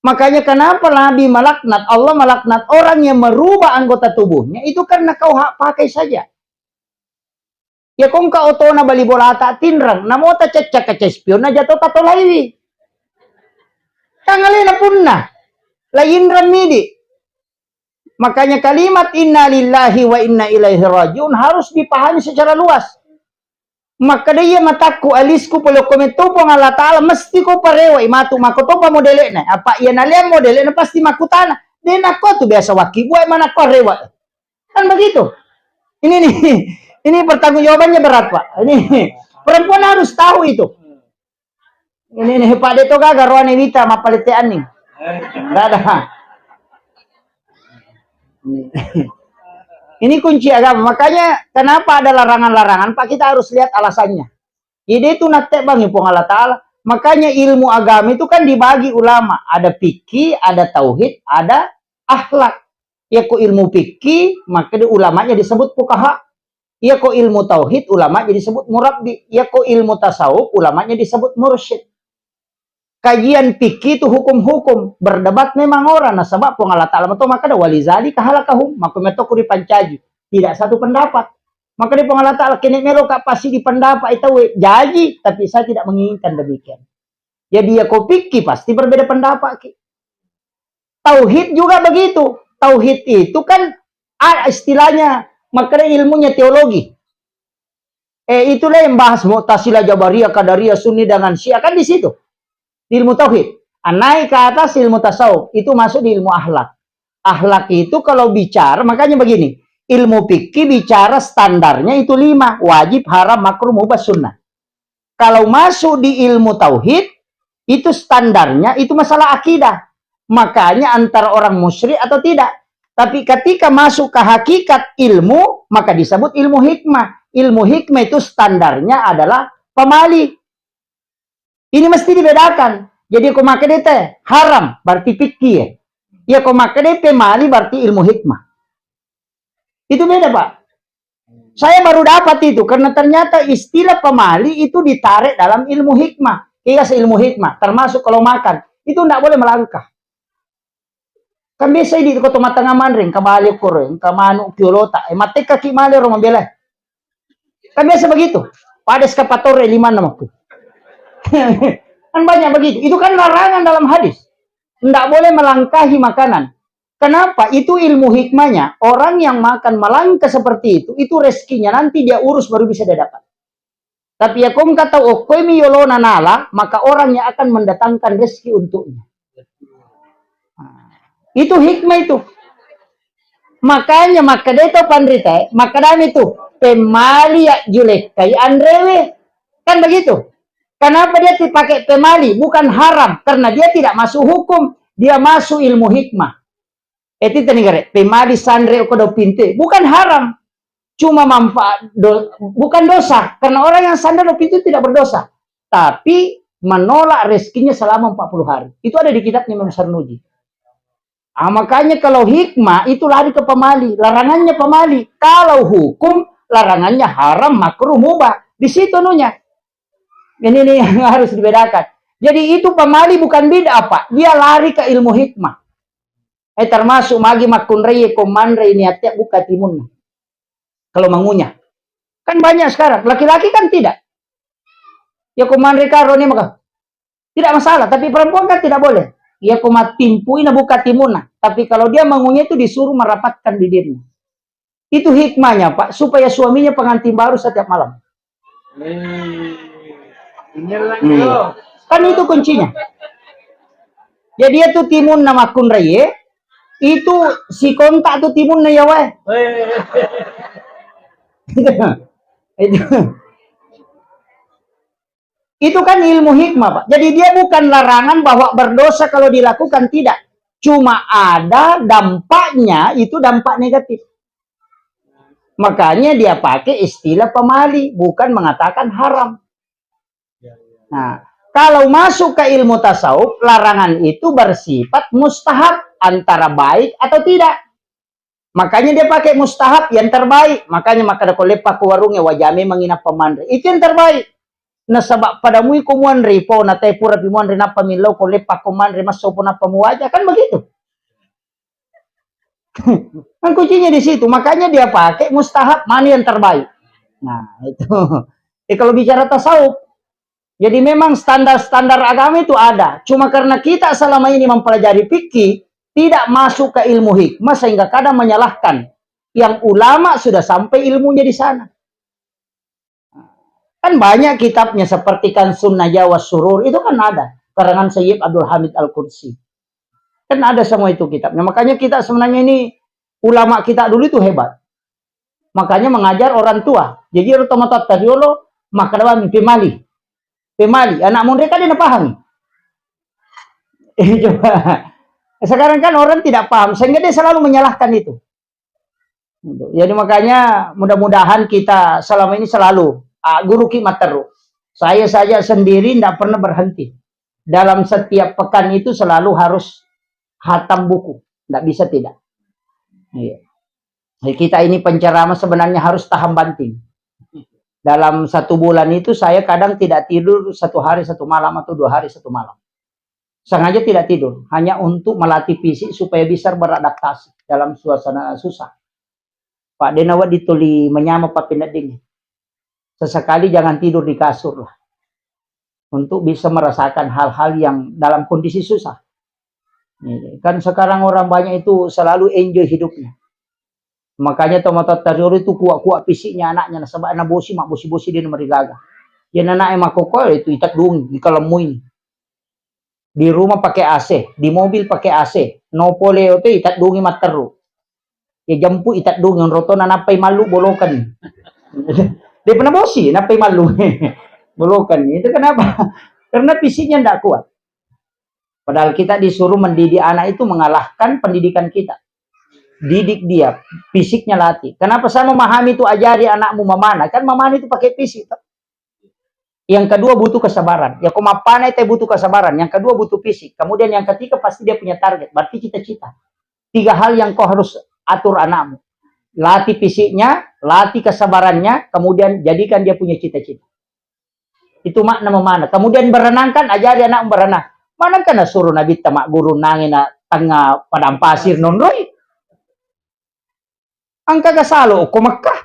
Makanya kenapa Nabi melaknat, Allah melaknat orang yang merubah anggota tubuhnya, itu karena kau hak pakai saja. Ya kongka otona bali bolata tinreng, namota cecca kaca spion na jatota tolaiwi. Kan alena punna. La inreng midi. Makanya kalimat inna lillahi wa inna ilaihi rajiun harus dipahami secara luas. Makkeda iya matakku, alisku, pole ko metto Puang Allah Ta'ala, mesti ko parewai matu, mako topa modele'na. Apa iya naliang modele'na pasti makkutana. De nakko tu biasa wakki buai manakko rewa. Kan begitu. Ini nih, ini pertanggungjawabannya berat, Pak. Ini perempuan harus tahu itu. Ini nih, Pak, de to gaga roane wita mappalette anning. Nggak ada. Ini kunci agama. Makanya kenapa ada larangan-larangan, Pak, kita harus lihat alasannya. Jadi itu natte bangi Puang Allah Ta'ala. Makanya ilmu agama itu kan dibagi ulama. Ada fikih, ada tauhid, ada akhlak. Ya ko ilmu fikih, maka di ulamanya disebut fuqaha. Iya ko ilmu tauhid, ulama jadi sebut murabbi. Iya ko ilmu tasawuf, ulamanya disebut mursyid. Kajian fikih itu hukum-hukum. Berdebat memang orang, nasaba Puang Allah Ta'ala mato makkeda, "Walizalika khalaqahum." Maka metto ku ripancaji. Tidak satu pendapat. Maka di Puang Allah Ta'ala, "Kene melo ka pasti di pendapat itu, we, jaji, tapi saya tidak menginginkan demikian." Jadi ya ko fikih pasti berbeda pendapat ki. Tauhid juga begitu. Tauhid itu kan, ah, istilahnya, makanya ilmunya teologi. Eh, itulah yang bahas Mu'tazilah, Jabariyah, Qadariyah, Sunni dengan Syiah kan di situ. Di ilmu tauhid. Ah, naik ke atas ilmu tasawuf, itu masuk di ilmu akhlak. Akhlak itu kalau bicara, makanya begini, ilmu fikih bicara standarnya itu lima, wajib, haram, makruh, mubah, sunnah. Kalau masuk di ilmu tauhid, itu standarnya itu masalah akidah. Makanya antara orang musyrik atau tidak. Tapi ketika masuk ke hakikat ilmu, maka disebut ilmu hikmah. Ilmu hikmah itu standarnya adalah pamali. Ini mesti dibedakan. Jadi ko makkeda te haram, berarti fikih. Ya ko makkeda pamali, berarti ilmu hikmah. Itu beda, Pak. Saya baru dapat itu, karena ternyata istilah pamali itu ditarik dalam ilmu hikmah. Iya, ilmu hikmah, termasuk kalau makan, itu ndak boleh melangkah. Kan biasa di kota matanga manre, engka bale koro, engka manu kiolota, eh, mateka ki male ro mabela. Kan biasa begitu. Pada eskavator, eh, lima enam aku. Kan banyak begitu. Itu kan larangan dalam hadis. Ndak boleh melangkahi makanan. Kenapa? Itu ilmu hikmahnya. Orang yang makan melangkah seperti itu, itu rezekinya nanti dia urus baru bisa dia dapat. Tapi ya kong kata okkoi mi yolona nala, maka orang yang akan mendatangkan rezeki untuknya. Nah, itu hikmah itu. Makanya makkeda to panrita, makkadami tu, pemmali ya julekkai anrewe. Kan begitu. Kenapa dia dipakai pemali? Bukan haram, karena dia tidak masuk hukum, dia masuk ilmu hikmah. Eh, tita ni gare, pemali sanre ko do pintu, bukan haram, cuma manfaat do, bukan dosa, karena orang yang sanre do pintu tidak berdosa, tapi menolak rezekinya selama empat puluh hari. Itu ada di kitabnya Imam Sarnuji. Ah, makanya kalau hikmah itu lari ke pemali, larangannya pemali. Kalau hukum, larangannya haram, makruh, mubah. Di situ nunya. Ini nih yang harus dibedakan. Jadi itu pemali bukan bid'ah, Pak. Dia lari ke ilmu hikmah. Eh, termasuk magi makkunrai ko manre ini ate buka timunna. Kalau mangunya. Kan banyak sekarang. Laki-laki kan tidak. Ya ko manre karo ni maka. Tidak masalah, tapi perempuan kan tidak boleh. Ya ko matimpui na buka timunna. Tapi kalau dia mangunya itu disuruh merapatkan bibirnya. Itu hikmahnya, Pak, supaya suaminya pengantin baru setiap malam. Iya. Kan itu kuncinya. Jadi itu timunna makkunrai, itu si kontak tu timunna ya wae. Itu. Itu kan ilmu hikmah, Pak. Jadi dia bukan larangan bahwa berdosa kalau dilakukan, tidak. Cuma ada dampaknya, itu dampak negatif. Makanya dia pakai istilah pemali, bukan mengatakan haram. Nah, kalau masuk ke ilmu tasawuf, larangan itu bersifat mustahab antara baik atau tidak. Makanya dia pakai mustahab yang terbaik. Makanya maka ko leppa ko warungnge wajah memang inappa manre. Itu yang terbaik. Nasaba pada mui ko muanre po na te pura pi muanre nappa millau ko leppa ko manre masso po nappa muwaja kan begitu. Kan kuncinya di situ. Makanya dia pakai mustahab mana yang terbaik. Nah, itu. Eh, kalau bicara tasawuf, jadi memang standar-standar agama itu ada. Cuma karena kita selama ini mempelajari fikih, tidak masuk ke ilmu hikmah sehingga kadang menyalahkan yang ulama sudah sampai ilmunya di sana. Kan banyak kitabnya seperti Kansun Najwa Surur itu kan ada karangan Sayyid Abdul Hamid Al-Qudsi. Kan ada semua itu kitabnya. Makanya kita sebenarnya ini ulama kita dulu itu hebat. Makanya mengajar orang tua. Jadi orang tua mata tadi dulu maka dalam pemali. Pemali, anak muda kan dia paham. Eh, coba. Sekarang kan orang tidak paham, sehingga dia selalu menyalahkan itu. Gitu. Jadi makanya mudah-mudahan kita selama ini selalu, ah, guru ki matteru. Saya saja sendiri tidak pernah berhenti. Dalam setiap pekan itu selalu harus hatam buku. Tidak bisa tidak. Iya. Jadi kita ini penceramah sebenarnya harus tahan banting. Dalam satu bulan itu saya kadang tidak tidur satu hari satu malam atau dua hari satu malam. Sengaja tidak tidur, hanya untuk melatih fisik supaya bisa beradaptasi dalam suasana susah. Pak, de' nawedding tuli manyameng pappeneddingnge. Sesekali jangan tidur di kasur lah. Untuk bisa merasakan hal-hal yang dalam kondisi susah. Iya, kan sekarang orang banyak itu selalu enjoy hidupnya. Makanya tomatoatta riolo itu kuat-kuat fisiknya anaknya, nasaba nabosi, mabbosi-bosi de' namarigaga. Iya, anaknya makoko itu iteddungi, dikalemmui. Di rumah pakai A C, di mobil pakai A C. No pole oto iteddungi matteru. Iya, jampu iteddungi, onrotona nappai mallu bolokan. De' pernah bosi, nappai mallu. Bolokan. Itu kenapa? Karena fisiknya ndak kuat. Padahal kita disuruh mendidik anak itu mengalahkan pendidikan kita. Didik dia, fisiknya latih. Kenapa saya memahami itu ajari anakmu memanah? Kan memanah itu pakai fisik, toh. Yang kedua butuh kesabaran. Ya, ko mappanai te butuh kesabaran. Yang kedua butuh fisik. Kemudian yang ketiga pasti dia punya target. Berarti cita-cita. Tiga hal yang kau harus atur anakmu. Latih fisiknya, latih kesabarannya, kemudian jadikan dia punya cita-cita. Itu makna memanah. Kemudian berenang kan, ajari anak berenang. Mana kan suruh Nabi ta magguru nangi na tengah padang pasir nonroi. Engka ga salo ko Mekah.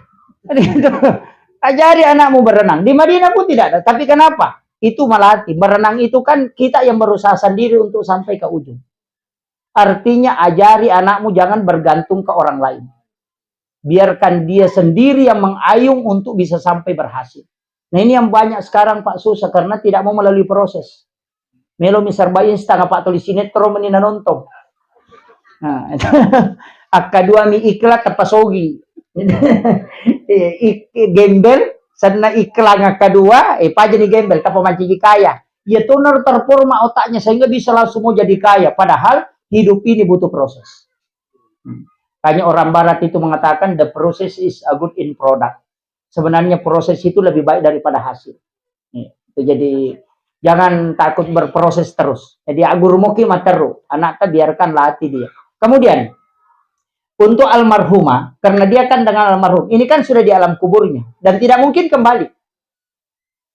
Ajari anakmu berenang. Di Madinah pun tidak ada. Tapi kenapa? itu melatih. Berenang itu kan kita yang berusaha sendiri untuk sampai ke ujung. Artinya, ajari anakmu jangan bergantung ke orang lain. Biarkan dia sendiri yang mengayung untuk bisa sampai berhasil. Nah, ini yang banyak sekarang, Pak, susah karena tidak mau melalui proses. Melo mi serba instan, apa tulis sinetron meni nanontong. Nah, akkadua mi iklan tappa sogi. Eh, ik-, gembel, senna iklan akkadua, eh, paja ni gembel, tappa mancaji kaya. Iya tonaro terforma otaknya sehingga bisa langsung mau jadi kaya. Padahal hidup ini butuh proses. Hmm. Makanya orang barat itu mengatakan the process is a good in product. Sebenarnya proses itu lebih baik daripada hasil. Nih, itu jadi jangan takut berproses terus. Jadi agguru moki matteru, anakta biarkan latih dia. Kemudian untuk almarhumah, karena dia kan dengan almarhum, ini kan sudah di alam kuburnya dan tidak mungkin kembali.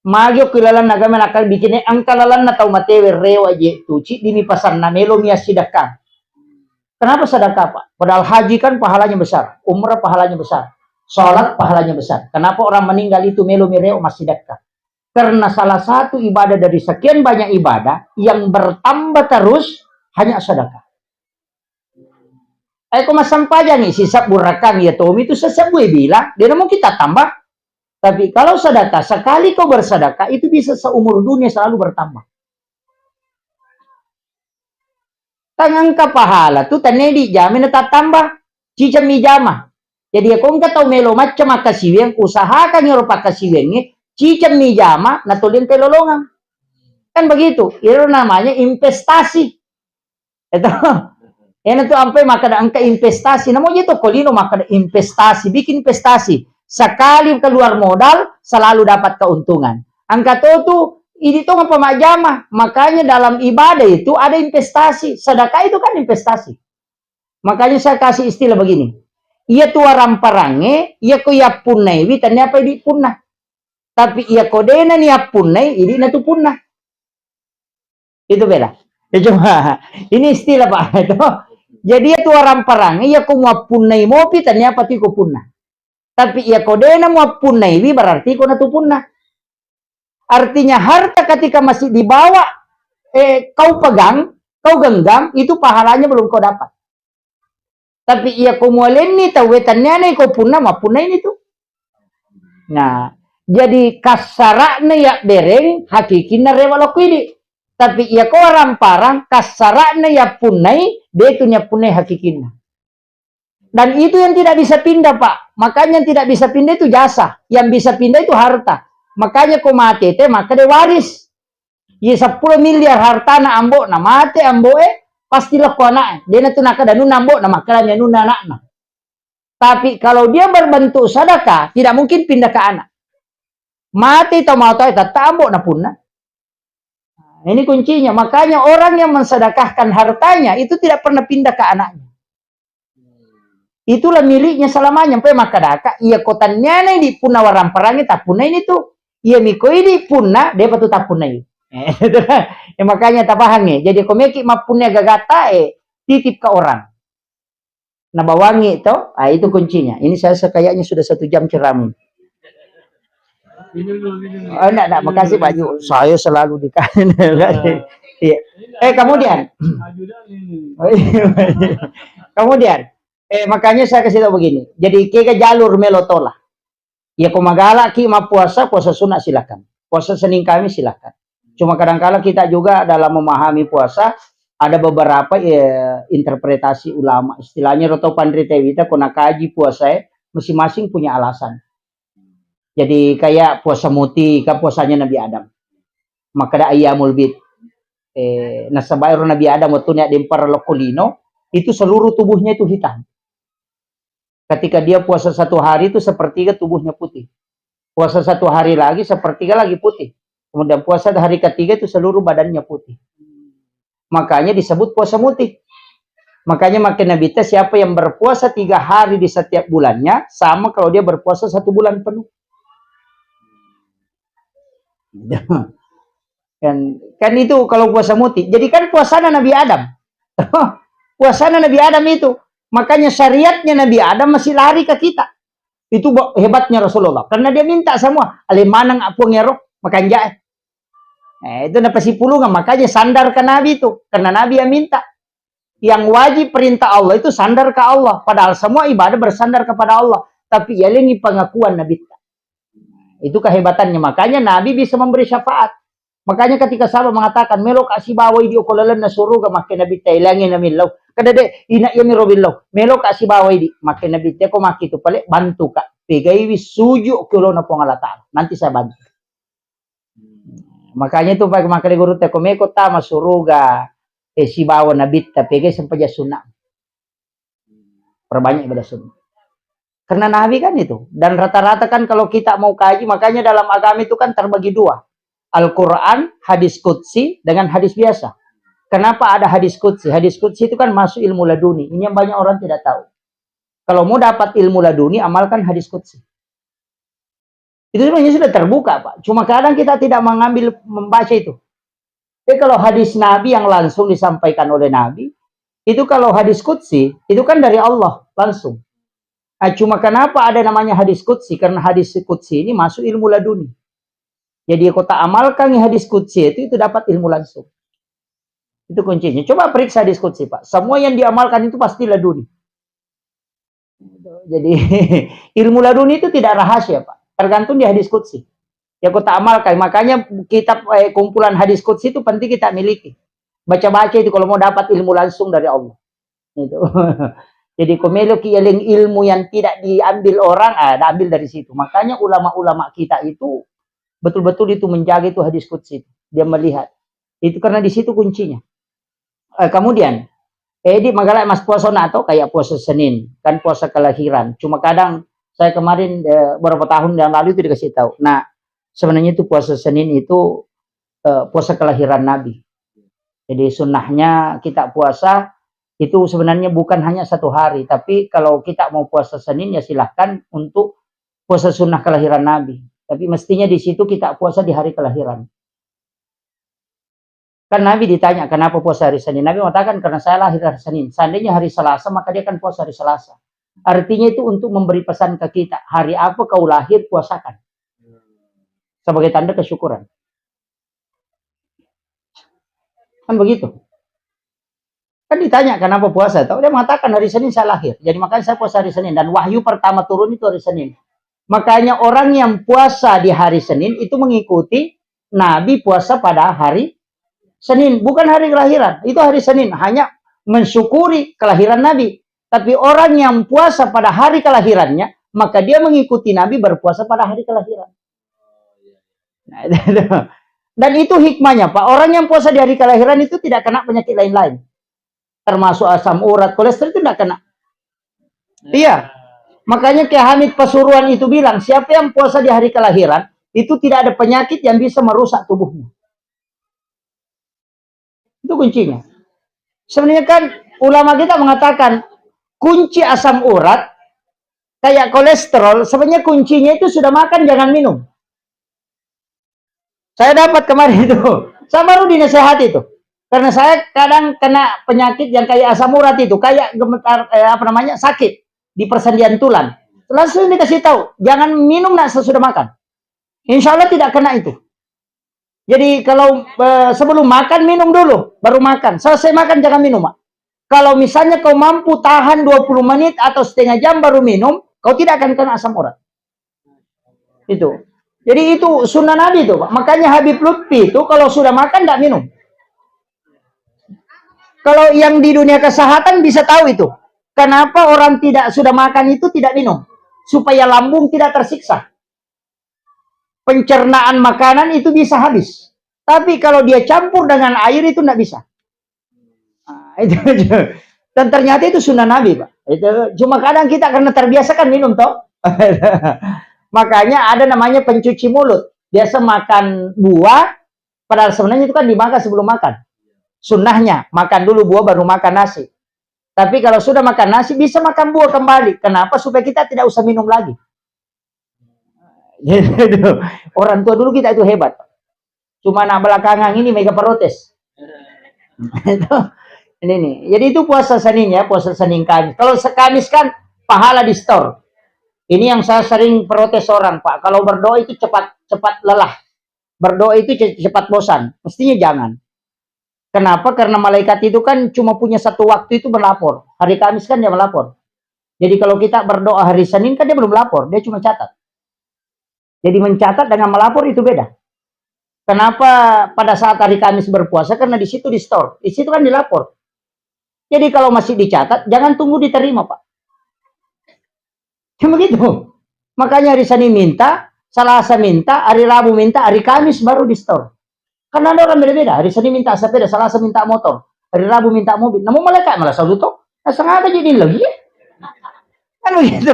Magi okko ilalang agama nakal bikin engka lalanna tau matewe rewa je tu, ciddimi pasanna melo mi assidakka. Kenapa sedekah, Pak? Padahal haji kan pahalanya besar, umrah pahalanya besar, salat pahalanya besar. Kenapa orang meninggal itu melo mi rewa massidakka? Karena salah satu ibadah dari sekian banyak ibadah yang bertambah terus hanya sedekah. Eh, ko massempajangi sisebbu rakang, iya tomi tu sesebbu e bilang, dia mungkin tak tambah. Tapi kalau sedekah, sekali kau bersedekah, itu bisa seumur dunia selalu bertambah. Tangangka pahala tu tenne di jami na tattambah. Cicemmi jama. Jadi, ya, ko engka tau melo macca makkasiwiang, usahakan ero pakkasiwiangnge, cicemmi jama, na tuli engka lolongang. Kan begitu. Itu namanya investasi. Itu. Ena tu ampe makkeda engka investasi. Namo je to ko lino makkeda investasi, bikin investasi. Sekali keluar modal, selalu dapat keuntungan. Engka to tu, idi to apa majama. Makanya dalam ibadah itu ada investasi. Sedekah itu kan investasi. Makanya saya kasih istilah begini. Iya tu waramparangnge, iya ko yappunnaiwi, tania apa idi punna. Tapi iya ko dena ni yappunnai, idi na tu punna. Itu beda. Ya, cuma, ini istilah, Pak. Itu. Jadi, iya tu waramparangnge, iya ko muappunnai mopi, tania apa tu iko punna. Tapi iya ko dena muappunnaiwi, berarti iko na tu punna. Artinya, harta ketika masih dibawa, eh, kau pegang, kau genggam, itu pahalanya belum kau dapat. Tapi iya ko mualenni tauwe, tannianai ko punna, mappunnaini tu. Nah, jadi kassara'na yabbereng, hakikinna rewa lokko idi. Tapi iya ko waramparang, kassara'na yappunnai, de tu nyappunnai hakikinna. Dan itu yang tidak bisa pindah, Pak. Makanya yang tidak bisa pindah itu jasa. Yang bisa pindah itu harta. Makanya ko mate te, maka de waris. Iya seppulo miliar hartana ambo'na, mate ambo'e, pasti lokko anaknya. Dena tu nakkeda anunna ambo'na, makkeda mi anunna anakna. Tapi kalau dia berbentuk sedekah, tidak mungkin pindah ke anak. Mate tau mau tau, tetap ambo'na punna. Nah, ini kuncinya. Makanya orang yang mensedekahkan hartanya itu tidak pernah pindah ke anaknya. Itulah miliknya selamanya. Mpe makkadaka, iya ko tannianai di punna waramparangnge, tappunnaini tu. Iya mi ko idi punna, depa tu tappunnai. Eh, itu kan. Ya, makanya tapahangngi. Jadi ko meki mappunnai gagatta, eh, titip ke orang. Nabawangi to, ah, itu kuncinya. Ini saya sekayaknya sudah satu jam ceramah. Oh, enggak, enggak. Makasih, Pak Ju. Saya selalu dikasih. Iya. Eh, kemudian. Oh, iya. Kemudian, eh, makanya saya kasih tahu begini. Jadi, kega jalur melo tola. Ya, ko magala ki mappuasa, puasa sunat silakan. Puasa Senin Kamis silakan. Cuma kadangkala kita juga dalam memahami puasa, ada beberapa, eh, interpretasi ulama. Istilahnya, roto panrita wita, ko nakaji puasa, eh, masing-masing punya alasan. Jadi kayak puasa muti, kan puasanya Nabi Adam. Makkeda ayyamul bid. Eh, nasaba ero Nabi Adam wettunna yaddempara lokko lino, itu seluruh tubuhnya itu hitam. Ketika dia puasa satu hari itu sepertiga tubuhnya putih. Puasa satu hari lagi sepertiga lagi putih. Kemudian puasa hari ketiga itu seluruh badannya putih. Makanya disebut puasa muti. Makanya makin Nabi ta, siapa yang berpuasa tiga hari di setiap bulannya, sama kalau dia berpuasa satu bulan penuh. Kan, kan itu kalau puasa muti. Jadi kan puasana Nabi Adam. Puasana Nabi Adam itu. Makanya syariatnya Nabi Adam masih lari ke kita. Itu bo-, hebatnya Rasulullah. Karena dia minta semua. Ale maneng apung ero, makanjae. Eh, itu napasipulungan, makanya sandar ke Nabi itu, karena Nabi yang minta. Yang wajib perintah Allah itu sandar ke Allah, padahal semua ibadah bersandar kepada Allah. Tapi yalengi pengakuan Nabi. Itu kehebatannya, makanya Nabi bisa memberi syafaat. Makanya ketika sahabat mengatakan, "Melo ka sibawa idi ko lalenna suruga," makke Nabi, "Tailangi na millau." Kada de, ina iya miro billau. "Melo ka sibawa idi," makke Nabi, "Teko maki tu pale, bantu ka. Pegaiwi suju ke olona Puang Allah Ta'ala. Nanti saya bantu." Makanya itu pakai makkeda guru te, "Ko meko tama suruga, eh, sibawa Nabitta, pegai sempajang sunnah. Perbanyak ibadah sunnah." Karena Nabi kan itu. Dan rata-rata kan kalau kita mau kaji, makanya dalam agama itu kan terbagi dua. Al-Quran, hadis qudsi, dengan hadis biasa. Kenapa ada hadis qudsi? Hadis qudsi itu kan masuk ilmu laduni. Ini yang banyak orang tidak tahu. Kalau mau dapat ilmu laduni, amalkan hadis qudsi. Itu sebenarnya sudah terbuka, Pak. Cuma kadang kita tidak mengambil, membaca itu. Jadi kalau hadis Nabi yang langsung disampaikan oleh Nabi, itu kalau hadis qudsi, itu kan dari Allah langsung. Ah, cuma kenapa ada namanya hadis qudsi? Karena hadis qudsi ini masuk ilmu laduni. Jadi, kota amalkan hadis qudsi itu, itu dapat ilmu langsung. Itu kuncinya. Coba periksa hadis qudsi, Pak. Semua yang diamalkan itu pasti laduni. Jadi, ilmu laduni itu tidak rahasia, Pak. Tergantung di hadis qudsi. Ya, kota amalkan. Makanya kitab, eh, kumpulan hadis qudsi itu penting kita miliki. Baca-baca itu kalau mau dapat ilmu langsung dari Allah. Itu. Jadi, ko meloki eling ilmu yang tidak diambil orang, ah, diambil dari situ. Makanya ulama-ulama kita itu betul-betul itu menjaga itu hadis qudsi itu. Dia melihat. Itu karena di situ kuncinya. Eh, kemudian, eh, di magala mas puasa na atau kayak puasa Senin, kan puasa kelahiran. Cuma kadang saya kemarin, eh, beberapa tahun yang lalu itu dikasih tahu. Nah, sebenarnya itu puasa Senin itu, eh, puasa kelahiran Nabi. Jadi sunnahnya kita puasa itu sebenarnya bukan hanya satu hari, tapi kalau kita mau puasa Senin ya silahkan untuk puasa sunnah kelahiran Nabi. Tapi mestinya di situ kita puasa di hari kelahiran. Kan Nabi ditanya, "Kenapa puasa hari Senin?" Nabi mengatakan, "Karena saya lahir hari Senin." Seandainya hari Selasa, maka dia akan puasa hari Selasa. Artinya itu untuk memberi pesan ke kita, "Hari apa kau lahir, puasakan." Sebagai tanda kesyukuran. Kan begitu. Kan ditanya, "Kenapa puasa?" Tahu, dia mengatakan, "Hari Senin saya lahir. Jadi makanya saya puasa hari Senin. Dan wahyu pertama turun itu hari Senin." Makanya orang yang puasa di hari Senin itu mengikuti Nabi puasa pada hari Senin, bukan hari kelahiran. Itu hari Senin, hanya mensyukuri kelahiran Nabi. Tapi orang yang puasa pada hari kelahirannya, maka dia mengikuti Nabi berpuasa pada hari kelahiran. Nah, itu. Dan itu hikmahnya, Pak. Orang yang puasa di hari kelahiran itu tidak kena penyakit lain-lain. Termasuk asam urat, kolesterol itu tidak kena. Iya. Makanya Kiai Hamid Pasuruan itu bilang, "Siapa yang puasa di hari kelahiran, itu tidak ada penyakit yang bisa merusak tubuhnya." Itu kuncinya. Sebenarnya kan ulama kita mengatakan kunci asam urat kayak kolesterol, sebenarnya kuncinya itu sudah makan, jangan minum. Saya dapat kemarin itu. Saya baru dinasehati itu. Karena saya kadang kena penyakit yang kayak asam urat itu, kayak gemetar, eh, apa namanya, sakit di persendian tulang. Langsung dikasih tahu, "Jangan minum nak sesudah makan." Insya Allah tidak kena itu. Jadi kalau, eh, sebelum makan, minum dulu, baru makan. Selesai makan, jangan minum, Mak. Kalau misalnya kau mampu tahan dua puluh menit atau setengah jam baru minum, kau tidak akan kena asam urat. Itu. Jadi itu sunnah Nabi itu, Pak. Makanya Habib Lutfi itu kalau sudah makan, tidak minum. Kalau yang di dunia kesehatan bisa tahu itu. Kenapa orang tidak sudah makan itu tidak minum? Supaya lambung tidak tersiksa. Pencernaan makanan itu bisa habis. Tapi kalau dia campur dengan air itu nggak bisa. Nah, itu, itu. Dan ternyata itu sunnah Nabi, Pak. Itu cuma kadang kita karena terbiasa kan minum, toh. Makanya ada namanya pencuci mulut. Biasa makan buah, padahal sebenarnya itu kan dimakan sebelum makan. Sunnahnya, makan dulu buah baru makan nasi. Tapi kalau sudah makan nasi, bisa makan buah kembali. Kenapa? Supaya kita tidak usah minum lagi. Gitu. Orang tua dulu kita itu hebat. Cuma anak belakangan ini mega protes. Itu. Ini nih. Jadi itu puasa Senin ya, puasa Senin Kamis. Kalau se-, Kamis kan pahala di store. Ini yang saya sering protes orang, Pak. Kalau berdoa itu cepat cepat lelah. Berdoa itu ce-, cepat bosan. Mestinya jangan. Kenapa? Karena malaikat itu kan cuma punya satu waktu itu melapor. Hari Kamis kan dia melapor. Jadi kalau kita berdoa hari Senin kan dia belum lapor, dia cuma catat. Jadi mencatat dengan melapor itu beda. Kenapa pada saat hari Kamis berpuasa? Karena di situ di-store, di situ kan dilapor. Jadi kalau masih dicatat, jangan tunggu diterima, Pak. Cuma gitu. Makanya hari Senin minta, Selasa minta, hari Rabu minta, hari Kamis baru di-store. Karena ada orang beda-beda. Hari Senin minta sepeda, Selasa minta motor, hari Rabu minta mobil. Namun malaikat malah selalu tuh. Nah, sengaja jadi lagi. Kan begitu.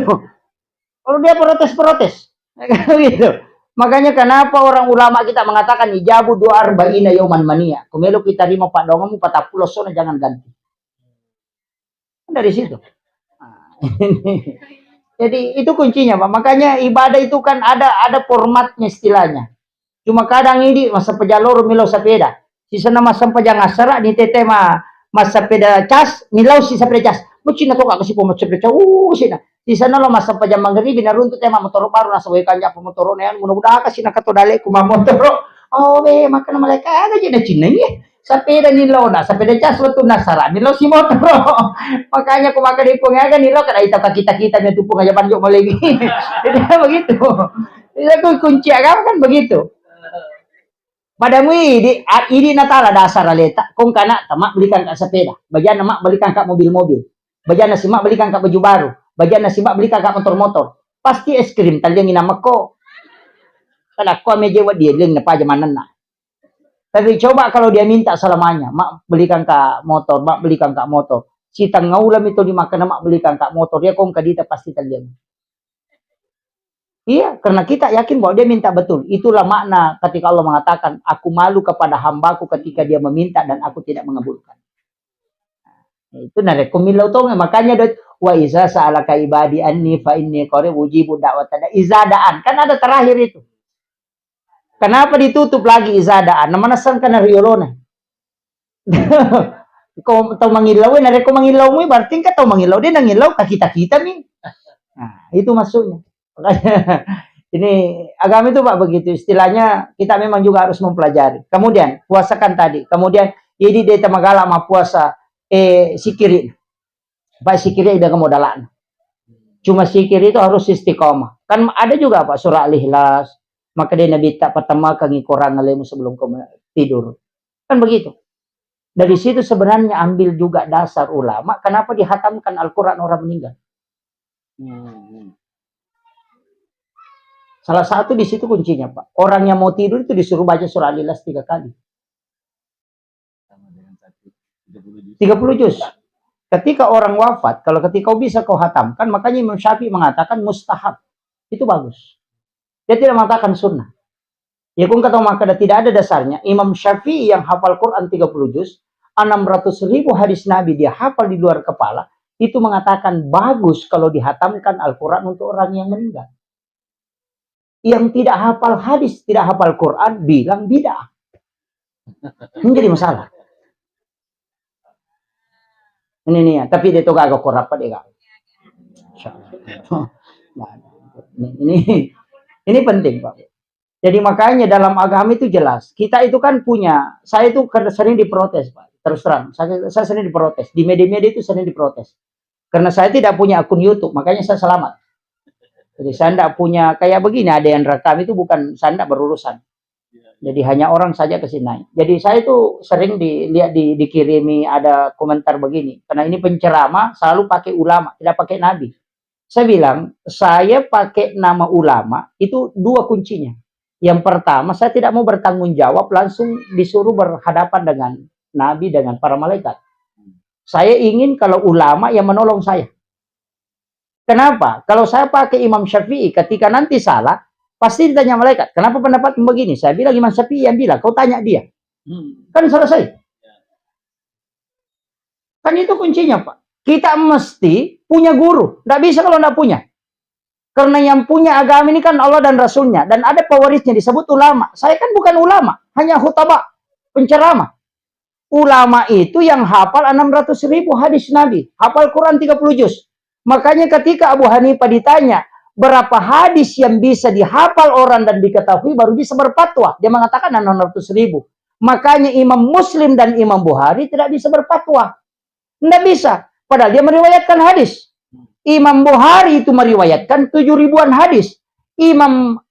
Kalau dia protes-protes. Kan begitu. Makanya kenapa orang ulama kita mengatakan ijabu doa arba'ina yauman mania. Kumelo kita terima pak dongamu patappulo sona jangan ganti. Dari situ. Nah, jadi itu kuncinya, Pak. Makanya ibadah itu kan ada ada formatnya istilahnya. Cuma kadang ini masa pejalur milau sepeda. Sisana masa pejang asara ni tete ma masa sepeda cas, milau si sepeda cas. Mucina to kak kasi poma sepeda cas. Uh, sina. Sisana lo masa pejang mangribi na runtu tema motor baru nasa wai kanja apa motor ne anu mudah-mudahan kasi na kato dale kuma motor. Oh, be, makana malaikat aga je na cinna ye. Sapeda ni laona, sapeda cas wettu nasara, ni lao si motor. Makanya ku maka di pung aga ni lao kada ita kita kita ni tu pung aja banjo malegi. Jadi begitu. Itu kunci agama kan begitu. Pada mui di a- idi natala dasar aleta, kong kana ta mak belikan ka sepeda, bajana mak belikan ka mobil-mobil, bajana si mak belikan ka baju baru, bajana si mak belikan ka motor-motor. Pasti es krim taliang inamekko. Kada ko meje wa dia liang napaja manenna. Tapi coba kalau dia minta selamanya, mak belikan ka motor, mak belikan ka motor. Si tengah ulam itu dimakan mak belikan ka motor, ya kong kadita pasti taliang. Iya, karena kita yakin bahwa dia minta betul. Itulah makna ketika Allah mengatakan, "Aku malu kepada hambaku ketika dia meminta dan aku tidak mengabulkan." Itu narekko millau tong, makanya dot, "Wa iza sa'alaka ibadi anni fa inni qarib ujibu da'wata da-," iza da'an. Kan ada terakhir itu. Kenapa ditutup lagi iza da'an? Nah, mana sangka na riolona. Kau tau mangillau, narekko mangillau mui, berarti engka tau mangillau, dia nangillau ka kita-kita mi. Nah, itu maksudnya. Makanya, ini agama itu, Pak, begitu. Istilahnya, kita memang juga harus mempelajari. Kemudian, puasakan tadi. Kemudian, jadi dia temagala ma puasa, eh, sikiri. Pak, sikiri dengan modalana. Cuma sikir itu harus istiqomah. Kan ada juga, Pak, surah Al-Ikhlas. Maka dia Nabi tak pertama kali Quran alemu sebelum kau tidur. Kan begitu. Dari situ sebenarnya ambil juga dasar ulama, kenapa dihatamkan Al-Quran orang meninggal. Hmm. Salah satu di situ kuncinya, Pak. Orang yang mau tidur itu disuruh baca surah Al-Ikhlas tiga kali. Tiga puluh juz. Ketika orang wafat, kalau ketika kau bisa kau hatamkan, makanya Imam Syafi'i mengatakan mustahab. Itu bagus. Dia tidak mengatakan sunnah. Ya, kun kata maka tidak ada dasarnya. Imam Syafi'i yang hafal Quran tiga puluh juz, enam ratus ribu hadis Nabi dia hafal di luar kepala, itu mengatakan bagus kalau dihatamkan Al-Quran untuk orang yang meninggal. Yang tidak hafal hadis, tidak hafal Quran, bilang bid'ah. Ini jadi masalah. Ini nih, tapi dia toga agak kurang apa dia, Kak? Insya Allah. Nah, ini, ini, ini penting, Pak. Jadi makanya dalam agama itu jelas. Kita itu kan punya, saya itu ker-, sering diprotes, Pak. Terus terang, saya, saya sering diprotes. Di media-media itu sering diprotes. Karena saya tidak punya akun YouTube, makanya saya selamat. Jadi saya tidak punya kayak begini, ada yang rekam itu bukan, saya tidak berurusan. Jadi hanya orang saja ke sini. Jadi saya itu sering dilihat di, dikirimi ada komentar begini, karena ini penceramah selalu pakai ulama, tidak pakai nabi. Saya bilang, saya pakai nama ulama itu dua kuncinya. Yang pertama, saya tidak mau bertanggung jawab langsung disuruh berhadapan dengan nabi, dengan para malaikat. Saya ingin kalau ulama yang menolong saya. Kenapa? Kalau saya pakai Imam Syafi'i, ketika nanti salah, pasti ditanya malaikat, "Kenapa pendapatmu begini?" Saya bilang, "Imam Syafi'i yang bilang, kau tanya dia." Hmm. Kan selesai. Kan itu kuncinya, Pak. Kita mesti punya guru. Nggak bisa kalau nggak punya. Karena yang punya agama ini kan Allah dan Rasulnya. Dan ada pewarisnya disebut ulama. Saya kan bukan ulama, hanya khutbah, penceramah. Ulama itu yang hafal enam ratus ribu hadis Nabi, hafal Quran tiga puluh juz. Makanya ketika Abu Hanifah ditanya, Berapa hadis yang bisa dihafal orang dan diketahui baru bisa berfatwa. Dia mengatakan enam ratus ribu. Makanya Imam Muslim dan Imam Bukhari tidak bisa berfatwa. Tidak bisa. Padahal dia meriwayatkan hadis. Imam Bukhari itu meriwayatkan tujuh ribuan hadis. Imam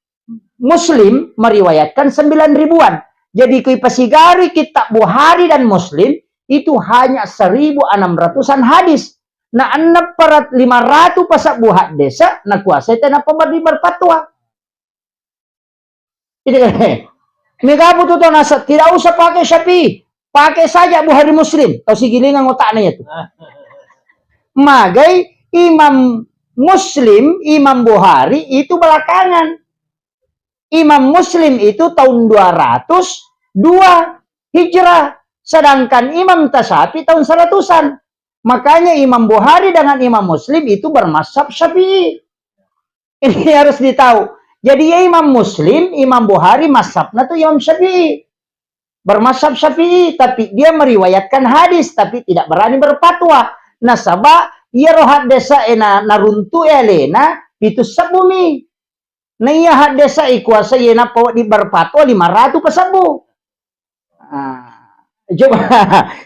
Muslim meriwayatkan sembilan ribuan. Jadi, kui pasigari kitab Bukhari dan Muslim itu hanya seribu enam ratusan hadis. Na enam ratus lima ratus pasabbu haddesa nakuasai tenapa berdi berfatwa. Jadi, mega butuh to nasa, tidak usah pakai Syafi'i. Pakai saja Bukhari Muslim. Tau sigilingan otaknya itu. Magai Imam Muslim, Imam Bukhari itu belakangan. Imam Muslim itu tahun dua ratus dua Hijrah, sedangkan Imam Tasyafi tahun seratusan. Makanya Imam Bukhari dengan Imam Muslim itu bermazhab Syafi'i. Ini harus ditahu. Jadi ya Imam Muslim, Imam Bukhari mazhabnya tuh Imam Syafi'i. Bermazhab Syafi'i, tapi dia meriwayatkan hadis, tapi tidak berani berfatwa. Nasaba, iya rohat desa ena naruntu alena, pitu sebbu mi. Na iya haddesa ikuasa yena paweddi berfatwa lima ratus pasabbu. Ah, coba,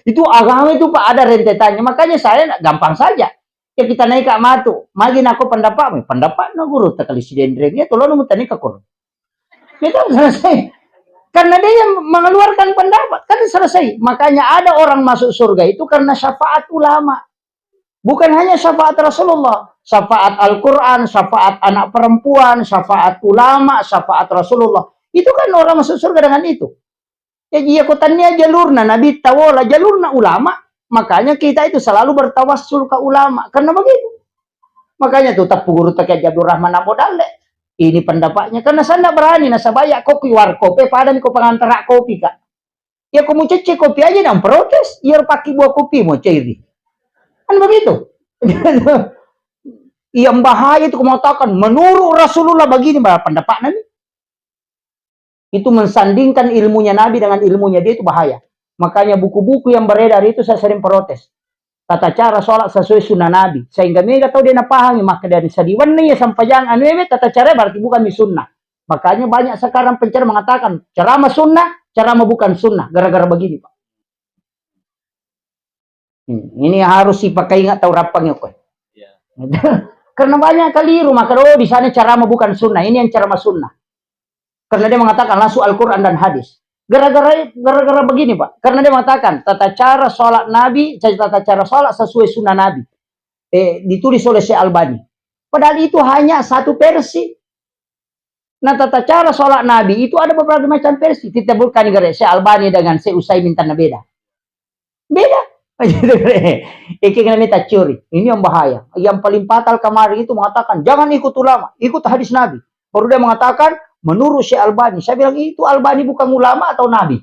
itu agama itu, Pak, ada rentetannya. Makanya saya nak gampang saja. Ya, kita naik Kak Matu, magi nako pendapatmu, pendapat na guru tekali sidenreng ya, tolong mutani ke Quran. Itu selesai. Karena dia yang mengeluarkan pendapat, kan selesai. Makanya ada orang masuk surga itu karena syafaat ulama. Bukan hanya syafaat Rasulullah, syafaat Al-Quran, syafaat anak perempuan, syafaat ulama, syafaat Rasulullah. Itu kan orang masuk surga dengan itu. Jadi, ya, kutanya jalurna Nabi Tawola, jalurna ulama. Makanya kita itu selalu bertawassul ke ulama. Karena begitu. Makanya tuh, tepu guru Teki Abdul Rahman Abu Dalle. Ini pendapatnya. Karena saya tidak berani, nasaba ya kopi warkop, eh, padani ko pengantara kopi, Kak. Ya, ko mucecce kopi aja nang protes, ya pakai buah kopi mau cairi. Kan begitu. Yang bahaya itu mengatakan, menurut Rasulullah begini, bah, pendapat Nabi. Itu mensandingkan ilmunya Nabi dengan ilmunya dia, itu bahaya. Makanya buku-buku yang beredar itu saya sering protes. Tata cara sholat sesuai sunnah Nabi. Sehingga mega tau dia napahangi, maka dari sadiwanna ya sampajang anu eme tata cara berarti bukan di sunnah. Makanya banyak sekarang penceramah mengatakan, ceramah sunnah, ceramah bukan sunnah. Gara-gara begini, Pak. Hmm, ini harus dipakai ingat tau rapang ya, Koy. Iya. Karena banyak keliru, maka, oh, di sana ceramah bukan sunnah, ini yang ceramah sunnah. Karena dia mengatakan langsung Al-Quran dan hadis. Gara-gara, gara-gara begini, Pak. Karena dia mengatakan tata cara sholat Nabi, tata cara sholat sesuai sunnah Nabi. Eh, ditulis oleh Syekh Albani. Padahal itu hanya satu versi. Nah, tata cara sholat Nabi itu ada beberapa macam versi. Kita bukan gara Syekh Albani dengan Syekh Utsaimin tanah beda. Beda. Iki kena minta curi. Ini yang bahaya. Yang paling fatal kemarin itu mengatakan, "Jangan ikut ulama, ikut hadis Nabi." Baru dia mengatakan, "Menurut Syekh Albani." Saya bilang, "Itu Albani bukan ulama atau nabi?"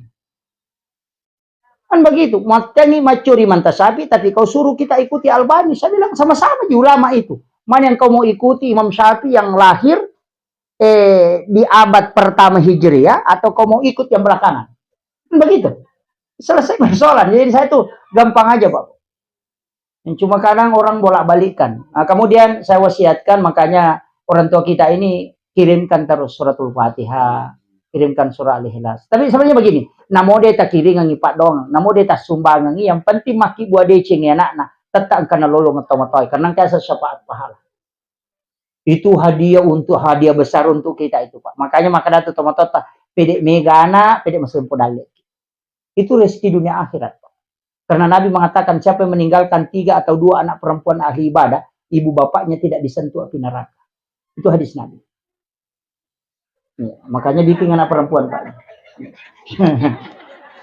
Kan begitu. Mattengi macuri manta sapi, tapi kau suruh kita ikuti Albani. Saya bilang, "Sama-sama di ulama itu. Mana yang kau mau ikuti, Imam Syafi'i yang lahir, eh, di abad pertama Hijriah, atau kau mau ikut yang belakangan?" Kan begitu. Selesai persoalan. Jadi saya tuh gampang aja, Pak. Yang cuma kadang orang bolak-balikkan. Nah, kemudian saya wasiatkan, makanya orang tua kita ini kirimkan terus suratul Fatihah, kirimkan surah Al-Ikhlas. Tapi sebenarnya begini, namo de takiringangi Pak Dong, namo de tasumbangangi, yang penting maki buah deceng anakna, tetap engka nalolong tomatoy, karena engka syafaat pahala. Itu hadiah untuk, hadiah besar untuk kita itu, Pak. Makanya maka datu tomatotta, pede mega anak, pede masih dalle. Itu rezeki dunia akhirat, Pak. Karena Nabi mengatakan, siapa yang meninggalkan tiga atau dua anak perempuan ahli ibadah, ibu bapaknya tidak disentuh api neraka. Itu hadis Nabi. Ya, makanya bikin anak perempuan, Pak.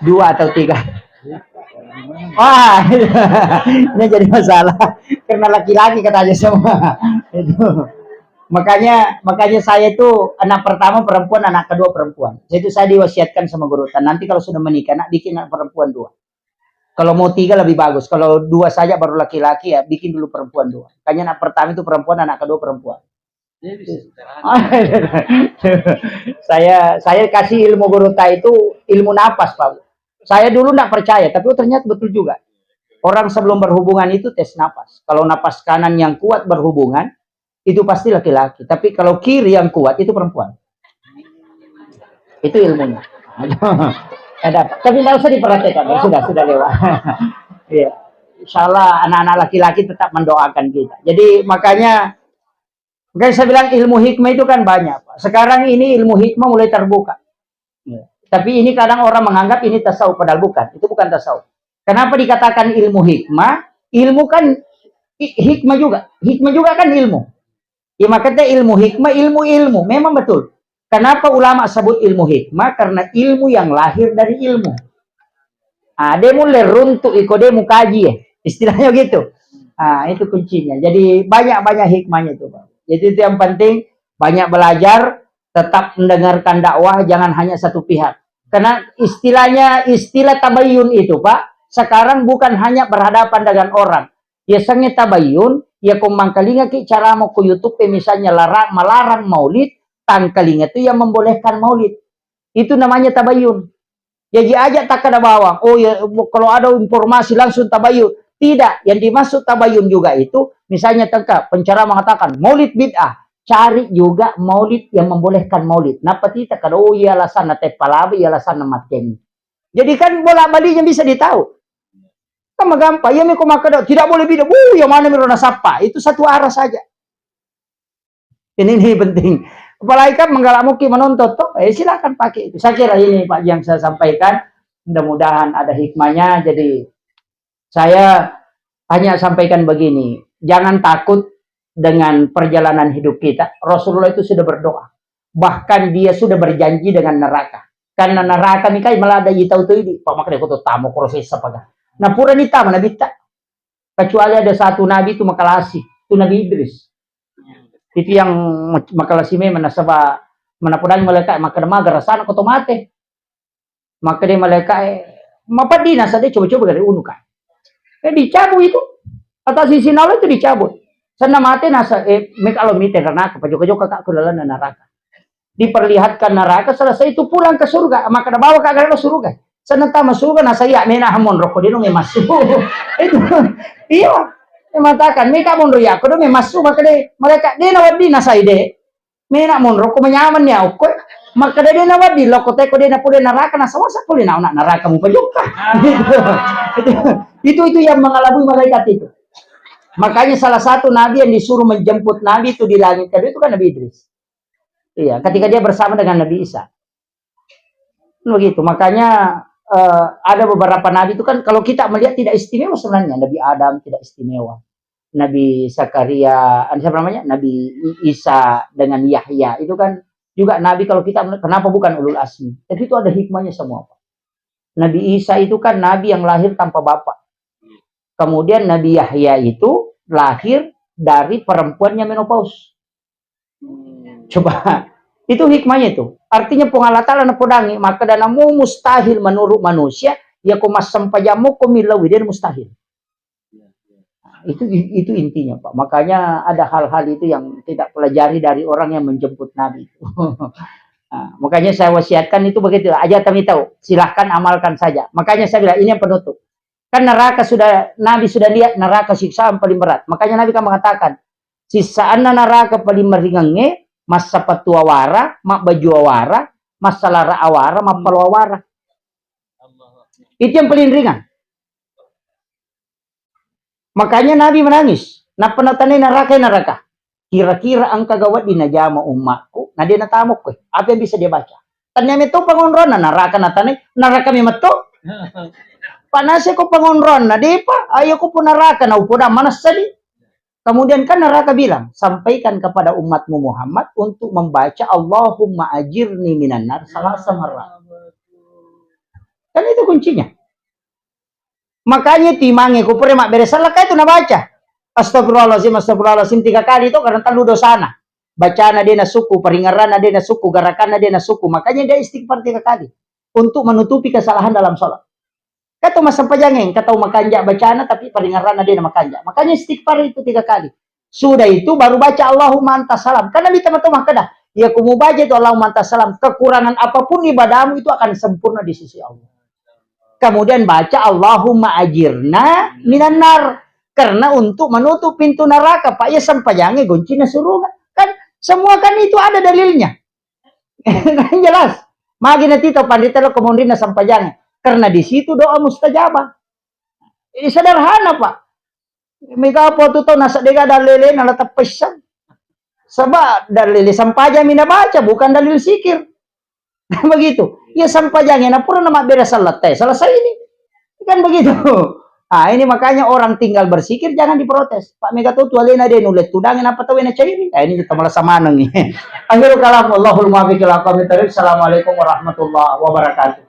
Dua atau tiga. Wah, ini jadi masalah. Karena laki-laki katanya semua. Itu. Makanya, makanya saya itu anak pertama perempuan, anak kedua perempuan. Saya itu saya diwasiatkan sama guru, "Tan, nanti kalau sudah menikah, nak bikin anak perempuan dua. Kalau mau tiga lebih bagus. Kalau dua saja baru laki-laki, ya bikin dulu perempuan dua." Makanya anak pertama itu perempuan, anak kedua perempuan. Saya, saya kasih ilmu guru ta itu ilmu napas, Pak. Saya dulu nggak percaya, tapi, oh, ternyata betul juga. Orang sebelum berhubungan itu tes napas. Kalau napas kanan yang kuat berhubungan, itu pasti laki-laki. Tapi kalau kiri yang kuat itu perempuan. Itu ilmunya. Ada, tapi nggak usah diperhatikan, ya, sudah, sudah lewat. Iya. Insya Allah anak-anak laki-laki tetap mendoakan kita. Jadi makanya, makanya saya bilang ilmu hikmah itu kan banyak, Pak. Sekarang ini ilmu hikmah mulai terbuka. Ya. Tapi ini kadang orang menganggap ini tasawuf, padahal bukan. Itu bukan tasawuf. Kenapa dikatakan ilmu hikmah? Ilmu kan i- hikmah juga. Hikmah juga kan ilmu. Ya, makanya ilmu hikmah, ilmu-ilmu. Memang betul. Kenapa ulama sebut ilmu hikmah? Karena ilmu yang lahir dari ilmu. Ah, de mulle runtu iko de mukaji ya. Istilahnya gitu. Ah, itu kuncinya. Jadi banyak-banyak hikmahnya itu, Pak. Jadi itu yang penting, banyak belajar, tetap mendengarkan dakwah, jangan hanya satu pihak. Karena istilahnya, istilah tabayun itu, Pak, sekarang bukan hanya berhadapan dengan orang. Ya, sange tabayun, ya, ko mangkalingaki caramo ko YouTube, eh, misalnya larang, melarang maulid, tangkalinga itu yang membolehkan maulid. Itu namanya tabayun. Jadi aja takkada bawang, oh ya, kalau ada informasi langsung tabayun. Tidak, yang dimaksud tabayun juga itu, misalnya tengka pencara mengatakan maulid bid'ah, cari juga maulid yang membolehkan maulid. Napa tita kada, oh iya, alasanna teppalabe, iya, alasanna mateni. Jadi kan bolak-baliknya bisa ditahu. Kan magampang, iya miko makkada tidak boleh bid'ah, wuh, yang mana miro nasappa, itu satu arah saja. Ini, ini penting. Apalagi kan menggalak muki menonton toh, eh, silakan pakai itu. Saya kira ini, Pak, yang saya sampaikan. Mudah-mudahan ada hikmahnya. Jadi saya hanya sampaikan begini, jangan takut dengan perjalanan hidup kita. Rasulullah itu sudah berdoa. Bahkan dia sudah berjanji dengan neraka. Karena neraka mikai melada itau tu idi. Pak, makanya kau tamu profesor paga. Nah, pura ni tamu Nabi tak. Kecuali ada satu nabi itu makalasi, itu Nabi Idris. Itu yang makalasi memang, nasaba manapodangi malaikat, maka maga rasana ko to mate. Maka dia malaikat, eh, mapaddina sa de coba-coba gare unu ka. Eh, dicabut itu. Atas izin Allah itu dicabut. Sana mate nasa, eh, meka lo mite neraka, pajoka-joka ka ke dalam neraka. Diperlihatkan neraka, selesai itu pulang ke surga, maka ada bawa ka gare surga. Sana tama surga, nasa iya mena monro ko dino memassu. Itu, iya. Mengatakan, meka monro ya, ko dino memassu, maka de, mereka de na waddi nasa ide. Mena monro ko menyaman ya, okko. Maka de na waddi, lo ko teko de na pole neraka, nasa wasa pole na, na neraka mu pajoka. Itu, itu, itu yang mengalabui malaikat itu. Makanya salah satu nabi yang disuruh menjemput nabi itu di langit kedua itu kan Nabi Idris. Iya, ketika dia bersama dengan Nabi Isa. Begitu, makanya, eh, ada beberapa nabi itu kan kalau kita melihat tidak istimewa sebenarnya. Nabi Adam tidak istimewa. Nabi Zakaria, ada siapa namanya? Nabi I- Isa dengan Yahya. Itu kan juga nabi kalau kita melihat, kenapa bukan ulul azmi? Tapi itu ada hikmahnya semua, Pak. Nabi Isa itu kan nabi yang lahir tanpa bapak. Kemudian Nabi Yahya itu lahir dari perempuan yang menopause. Coba, itu hikmahnya itu. Artinya Puang Allah Ta'ala napodangi, maka dana mu mustahil menurut manusia, ya ko massempajammu ko millau, dia mustahil. Nah, itu, itu intinya, Pak. Makanya ada hal-hal itu yang tidak pelajari dari orang yang menjemput Nabi. Nah, makanya saya wasiatkan itu begitu. Aja kami tahu, silahkan amalkan saja. Makanya saya bilang, ini yang penutup. Kan neraka sudah, Nabi sudah lihat neraka siksaan paling berat. Makanya Nabi kan mengatakan, siksaanna neraka paling meringangnge, massa pattu awara, mabbaju awara, massa lara awara, mappalo awara. Itu yang paling ringan. Makanya Nabi menangis. Nappa natanai neraka, neraka. Kira-kira engka gawedding najama ummakku, na de natamokko. Apa yang bisa dia baca? Tania meto pangonronna neraka natanai, neraka memetto. Panase ko pangonronna, depa, ayo ko neraka na upoda manessadi. Kemudian kan neraka bilang, sampaikan kepada umatmu Muhammad untuk membaca Allahumma ajirni minan nar salasa marrat. Kan itu kuncinya. Makanya timange ko pura mabbere salakka itu nabaca. Astagfirullahaladzim, astagfirullahaladzim tiga kali itu karena telu dosana. Bacana de nasuku, paringerrana de nasuku, garakanna de nasuku. Makanya dia istighfar tiga kali untuk menutupi kesalahan dalam sholat. Kato massempajang, engka tau makanja bacana tapi paringerrana de na makanja. Makanya istighfar itu tiga kali. Sudah itu baru baca Allahumma anta salam. Karena Nabi teman-teman makkeda, ya ku mubaca itu Allahumma anta salam, kekurangan apapun ibadahmu itu akan sempurna di sisi Allah. Kemudian baca Allahumma ajirna minan nar. Karena untuk menutup pintu neraka, Pak. Ya, sempajange goncina surga. Kan semua kan itu ada dalilnya. Kan jelas. Magi na tita pandita lo kemonrina sempajange. Karena di situ doa mustajabah. Ini sederhana, Pak. Mega apa tu tau nasa dega dalele na la teppessang. Sebab dalil sempajang mina baca, bukan dalil sikir. Begitu. Ya, sempajangnya na pura na mabbere salate, selesai ini. Kan begitu. Ah, ini makanya orang tinggal bersikir jangan diprotes. Pak, mega tu tualena de nulle tudangi napa tau na cairi. Ah, ini kita malah samaneng. Akhirul kalam, Allahul muwaffiq ila aqwamit thariq. Assalamualaikum warahmatullahi wabarakatuh.